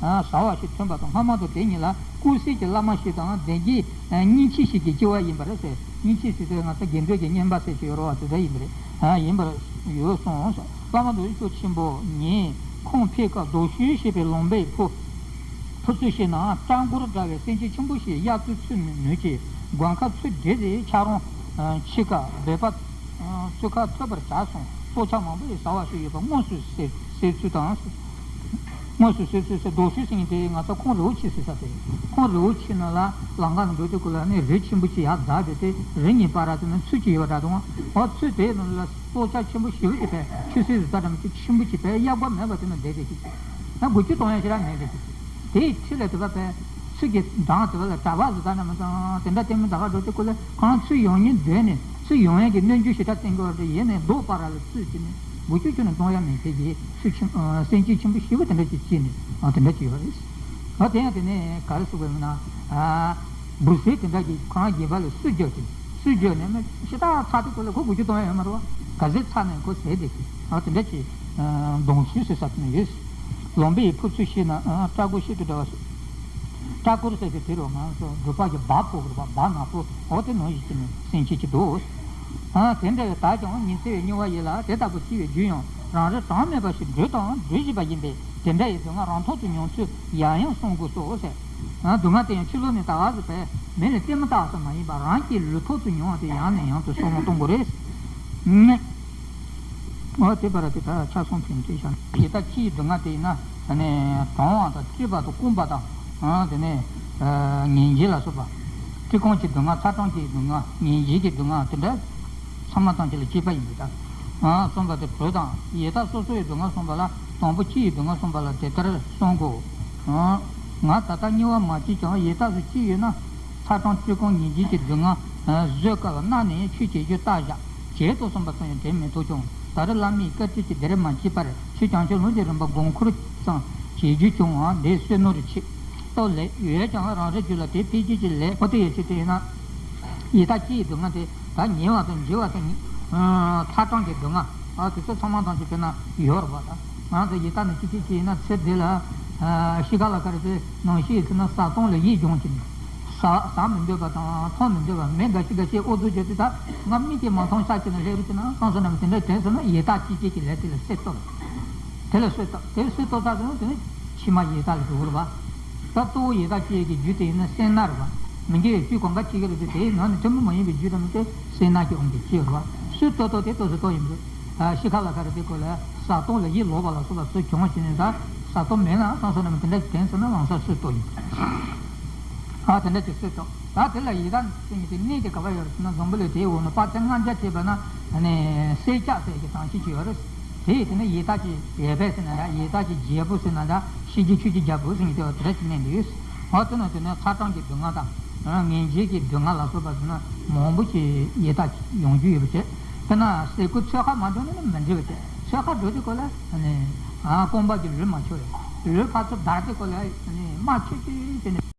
ཟ་བ་ཞིག་ཐོན་པ་དང་། སྔ་མ་དང་དེ་གཉིས་ལ་ཀུན་གསལ་གྱི་བླ་མ་ཞིག་དང་དེང་གི་སྙིང་རྗེ་ཞིག་གི་སྐྱེ་བ་ཡིན་པ་རེད་ཟེར། སྙིང་རྗེ་ཞིག་དེ་ང་ཚོ་དགེ་འདུན་གྱི་བསྙེན་པ་ཟེར་གྱི་ཡོད་རེད་བ། དེ་འདྲ་ཡིན་པ་རེད། ཡིན་པར་ཡོད་གསུངས། བླ་མ་རྡོ་རྗེ་འཆང་ཆེན་པོ་ཉིད་ཁོང་ཕེབས་སྐབས་རྡོ་ཤུལ་ཞེས་པའི་ལུང་པའི་ཕུ་ཕུ་ཚུ་ཞིག་ན་སྐྲ་འཁོར་འདྲ་བའི་སེམས་ཅན་ཆེན་པོ་ཞིག་གཡས་ཚུར་ཚུད་ནུས་ཀྱི་སྒོ་ཁ་ཚུར་བསྒྲིལ་ཏེ་ཆ་རོང་ཕྱི་ཁ་སྦལ་པ་ཚུར་ཁ་ཐུག་པར་བྱས་སོང་། སྲོག་ཆགས་མང་པོ་ཡིས་ཟ་བ་ཞིག་ཡོད་པ་དངོས་སུ་གསལ་གསལ་ཚུལ་དང་། དངོས་སུ་གསལ་ཚུལ་ཟེར། རྡོ་ཤུལ་ཟེར་མཁན་དེ་ང་ཚོ་ཁོང་རི་བོ་ཆེ་ཟེར་ས་དེ། ཁོང་རི་བོ་ཆེ་ནང་ལ་ལམ་ཁ་ནས་འགྲོ་དུས་སྐབས་ལ་ནི་རི་ཆེན་པོ་ཅིག་ཡར་འཛེགས་བྱས་ཏེ་རི་གཉིས་བར་ལ་དེ་ནི་ཚུར་ཅིག་ཡོད་པ་འདྲ་འདུག་འོ་ཚུར་དེའི་ནང་ལ་སྲོག་ཆགས་ཆེན་པོ་ཞེ་པོ་ཅིག་བས་ཆུ་སྲིན་ཟེར་ས་འདྲ་མི་ཅིག་ཆེན་པོ་ཅིག་བས་གཡས་སྐོར་མེད་པ་དེ་ནང་བསྡད་བསྡད་ཀྱི་ཅིག་ན་འགུལ་སྐྱོད་གཏོང་ཡ་ཞིག་ར་མེད་བསྡད་ཀྱི་ཅིག་དེའི་འཁྲིས་ལ་དེ་བ་བས་ཚུར་གྱི་འགྲམ་དེ་བ་ལ་གྲྭ་པ་ཟེར་ས་འདྲ་མི་དང་དེ་འདྲ་ལྟད་མོ་ད་ག་འགྲོ་དུས་སྐབས་ལ་ཁོ་རང་ཚུར་ཡོང་ཉིན་སྡོད་ནས་ཚུར་ཡོང་ཡ་གི་གནོན་རྒྱུ་ཞེ་དྲག་བསྟན་དགོས་པ་འདྲ་ཡིན་ནས་རྡོ་བར་ལ་ཚུར་ཅིག་ནས་འགུལ་སྐྱོད་ཁྱོན་ནས་གཏོང་ཡ་མེད་མཁན་གྱི་སུ་ཆེན་སེམས་ཅན་ཆེན་པོ་ཞེ་པོ་དེ་འདྲ་ཅིག་བྱས་ནས་དེ་འདྲ་ཅིག་ཡོད་རེད། ཨ་དེ་ཡང་དེ་ནས་ག་རེ་ཟེར་དགོས་མིན་ན། འབུ་སྲིན་དེ་འདྲ་གྱིས་ཁོ་རང་རྒྱུད་པ་ལ་སུ་རྒྱག་གི་སུ་རྒྱག་ནས་མི་ཞེ་དྲག་ཚ་དུས་སྐབས་ལ་ཁོ་འགུལ་སྐྱོད་གཏོང་ཡ་ཡོད་མ་རེད་བ། ག་ཚོད་ཚ་ནས་ཁོ་ཟད་བསྡད་ཀྱི་ཨ་དེ་འདྲ་ཅིག་གདོང་ཤུལ་ཟེར་ས་དེ་ནས་ཡོད། ལུང་པའི་ཕུ་ཚུ་ཞིག་ན་སྐྲ་འཁོར་ཤིན་ཏུ་འདྲ་བ་སོགས། སྐྲ་འཁོར་ཟེར་གྱི་དེ་རུ་ང་ཚོ་འབྲུག་པ་གི་སྦ་ཕོ་གི་རེད་བ། སྦ་ནག་པོ་འོ་དེ་ནང་བཞིན་གྱི་ནི་སེམས་ཅན་ཅིག་འདུག་ཨ་དེ་འདྲ་བའི་བདག་ཀྱང་ཉི་ཚེ་བའི་དམྱལ་བ་ཡི་ལ་དེ་ལྟ་བུ་སྐྱེ་བའི་རྒྱུ་ཡང་རང་རེ་གྲངས་མེད་པ་ཞིག་འགྲོས་དང་འགྲོས་བཞིན་པ་ཡིན་པས་དེ་འདྲ་ཡི་སྡུག་བསྔལ་རང་ཐོག་ཏུ་མྱོང་ཚུལ་ཡང་ཡང་གསུང་དགོས་སོ་ཟེར། ཨ་སྡུག་བསྔལ་དེ་ཡང་ཕྱི་ལོགས་ནས་ད་ག་ཟེ་བས་མི་ལ་ལྟད་མོ་ལྟ་བ་ཙམ་མ་ཡིན་པར་རང་གི་ལུས་ཐོག་ཏུ་མྱོང་བ་དེ་ཡང་ནས་ཡང་དུ་བསམ་བློ་གཏོང་དགོས་རེད། ཨོ་དེ་བར་དེ་ལྟར་ཆ་ཚང་ཕན་ཚུན་བཞག་ན། ཡི་དྭགས་སྤྱི་ཡི་སྡུག་བསྔལ་དེ་ཡིན་ན་ནི་གྲོང་བ་དང་སྤྲུལ་པ་དང་རྐུན་པ་དང་དེ་ནས་ངན་འབྱེད་ལ་སོགས་པ། སྤྲུལ་རྐུན་གྱི་སྡུག་བསྔལ། ཚ་གྲང་གི་སྡུག་བསྔལ། ངན་འབྱེད་ཀྱི་སྡུག་བསྔལ་དེ་འདྲ་ཚང་མ་ཐམས་ཅད་ལ་སྐྱེས་པ་ཡིན་པས་ད། གསུངས་པ་དེ་བོད་དང་ཡི་དྭགས་སོ་སོ་ཡི་སྡུག་བསྔལ་གསུངས་པ་ལ་དང་པོ་སྤྱི་ཡི་སྡུག་བསྔལ་གསུངས་པ་ལ་དེ་ལྟར་གསུང་དགོས། ང་ད་ལྟ་དམྱལ་བ་མ་སྐྱེས་ཀྱང་ཡི་དྭགས་སུ་སྐྱེས་ཡོད་ན། ཚ་གྲང་སྤྲུལ་རྐུན་ངན་འབྱེད་ཀྱི་སྡུག་བསྔལ་བཟོད་དཀའ་བ་རྣམས་ནི་ཆོས་བྱེད་རྒྱུ་རྟག་བཞག་བྱེད་དོ་གསུངས་པ་ཙམ་ཡང་དྲན་མི་ཐུབ་ཀྱང་ད་རེས་བླ་མའི་བཀའ་དྲིན་གྱིས་དེར་མ་སྐྱེས་པར་ཆོས་བྱང་ཆུབ་ལམ་གྱི་རིམ་པ་དགོངས་ཁུར་ཙམ་བྱེད་རྒྱུ་བྱུང་བ་འདི་བསོད་ནོར་གྱི་ཆེད་དུ་ལས་ཡོད་ཀྱང་རང་རེ་རྒྱུད་ལ་དེ་འཕེལ་རྒྱས་ཀྱི་ལས་ཕོ་དེ་ཡོད་ཚེ་དེ་ཡིན་ན་ཡི་དྭགས་སྤྱི་ཡི་སྡུག་བསྔལ་དེ་ད་ཉེ་བ་དང་འབྱེ་བ་དང་ཚ་གྲང་གི་སྡུག་བསྔལ་ཨ་དེ་ཚོ་ཚང་མ་ཐམས་ཅད་དཔེར་ན་ཡོད་རེད་པ། ད་ང་ཚོ་ཡི་དྭགས་ནི་སྤྱི་སྤྱི་སྤྱི་ཡིན་ན་ཚེ་འདི་ལ་ཤི་ཁ་ལ་ཁ་རེ་དེ་ནང་ཤི་ཡི་ཚེ་ན་བཟའ་བཏུང་ལ་ཡིད་སྦྱོང་གྱིན་ཟ་ཟ་མི་འདོད་པ་དང་འཐུང་མི་འདོད་པ་མི་འགའ་ཞིག་འགའ་ཞིག་ཨུ་ཚུགས་བྱེད་དུས་ད་ང་མིག་གིས་མ་མཐོང་ཤ་གཅིག་ན་ལྷས་རུ་གཅིག་ན་གང་ཟེར་ན་མི་དེ་འདྲ་དྲན་སོང་ན་ཡི་དྭགས་སྤྱི་སྤྱི་གི་ལས་དེ་ལ་སེམས་གཏོད། དེ་ལ་སེམས་གཏོད་དེ་སེམས་གཏོད་ཚར་སོང་དེ་ནི་ཕྱི་མ་ཡི་དྭགས་ལ་འགྲོ་གི་རེད་པ། ད་གཙོ་བོ་ཡི་དྭགས་སྤྱི་གི་རྒྱུ་དེ་ཡིན་ན་སེར་སྣ་རེད་པ། མི་དགེ་བའི་ཆོས་གང་ག་བྱེད་ཀྱི་རེད་དེ་དེའི་ནང་ནས་ཐུན་མོང་མ་ཡིན་པའི་རྒྱུ་རེད་མི་དེ་སེར་སྣ་གི་དབང་གིས་སྐྱེ་རེད་པ། སེམས་གཏོད་གཏོད་དེ་གཏོད་སེ་གཏོད་ཡིན་པས། ཤི་ཁ་ལ་ཁ་རེ་དེ་སྐོར་ལ་བཟའ་བཏུང་ལ་ཡིད་ལོག་པ་ལ་སོགས་པ་ཚུར་བྱུང་བ་ཞིག་ནས་ད་བཟའ་བཏུང་མེད་ན་གང་ཟེར་ན་མི་དེ་འདྲ་ཞིག་དྲན་སོང་ན་ལམ་སང་སེམས་གཏོད་ཡིན། ཨ་དེ་འདྲ་ཅིག་སེམས་གཏོད་ད་དེ་ལ་ཡི་དྭགས་ཟེར་མཁན་དེ་གནས་དེ་ག་པར་ཡོད་རེད་ཟེར་ན་འཛམ་བུ་གླིང་དེའི་འོག་ནས་དཔག་ཚད་ལྔ་བརྒྱ་བྱས་པ་ན་ནི་སེར་སྐྱ་ཟེར་གྱི་གྲངས་ཤིག་ཅིག་ཡོད་རེད། དེ་ཡི་དེ་ནི་ཡི་དྭགས་ཀྱི་ཡེ་བེ་ཟེར་ན་འདྲ་ཡི་དྭགས་ཀྱི་རྒྱལ་པོ་ཟེར་ན་འདྲ་ཤི་རྒྱུ་ཆོས་ཀྱི་རྒྱལ་པོ་ཟེར་མཁན་དེ་བ་དེ་འདྲ་ཅིག་གནས་འདུག་འོ་དེ་ནི་དེ་ནི་ཚ་གྲང་གི་སྡུག་བསྔལ་དང་ངན་འབྱེད་ཀྱི་སྡུག་བསྔལ་ལ་སོགས་པ་ཟེར་ན་མང་པོ་ཞིག་ཡི་དྭགས་ཡོང་རྒྱུ་ཡོད་པ་བྱས། དཔེར་ན་ཟས་གོས་ཚོད་ཁ་མ་འགྲོ་ན་ནི་མི་འགྲིག་པ་བྱས་ཚོད་ཁ་འགྲོ་དུས་སྐོར་ལ་ནི་རྐང་པ་གི་ལུས་མ་ཆོད་ཡ་ལུས་ཕར་ཚུར་བདར་དུས་སྐོར་ལ་ནི་རྨ་ཆུ་ཆུ་དེ་ནི།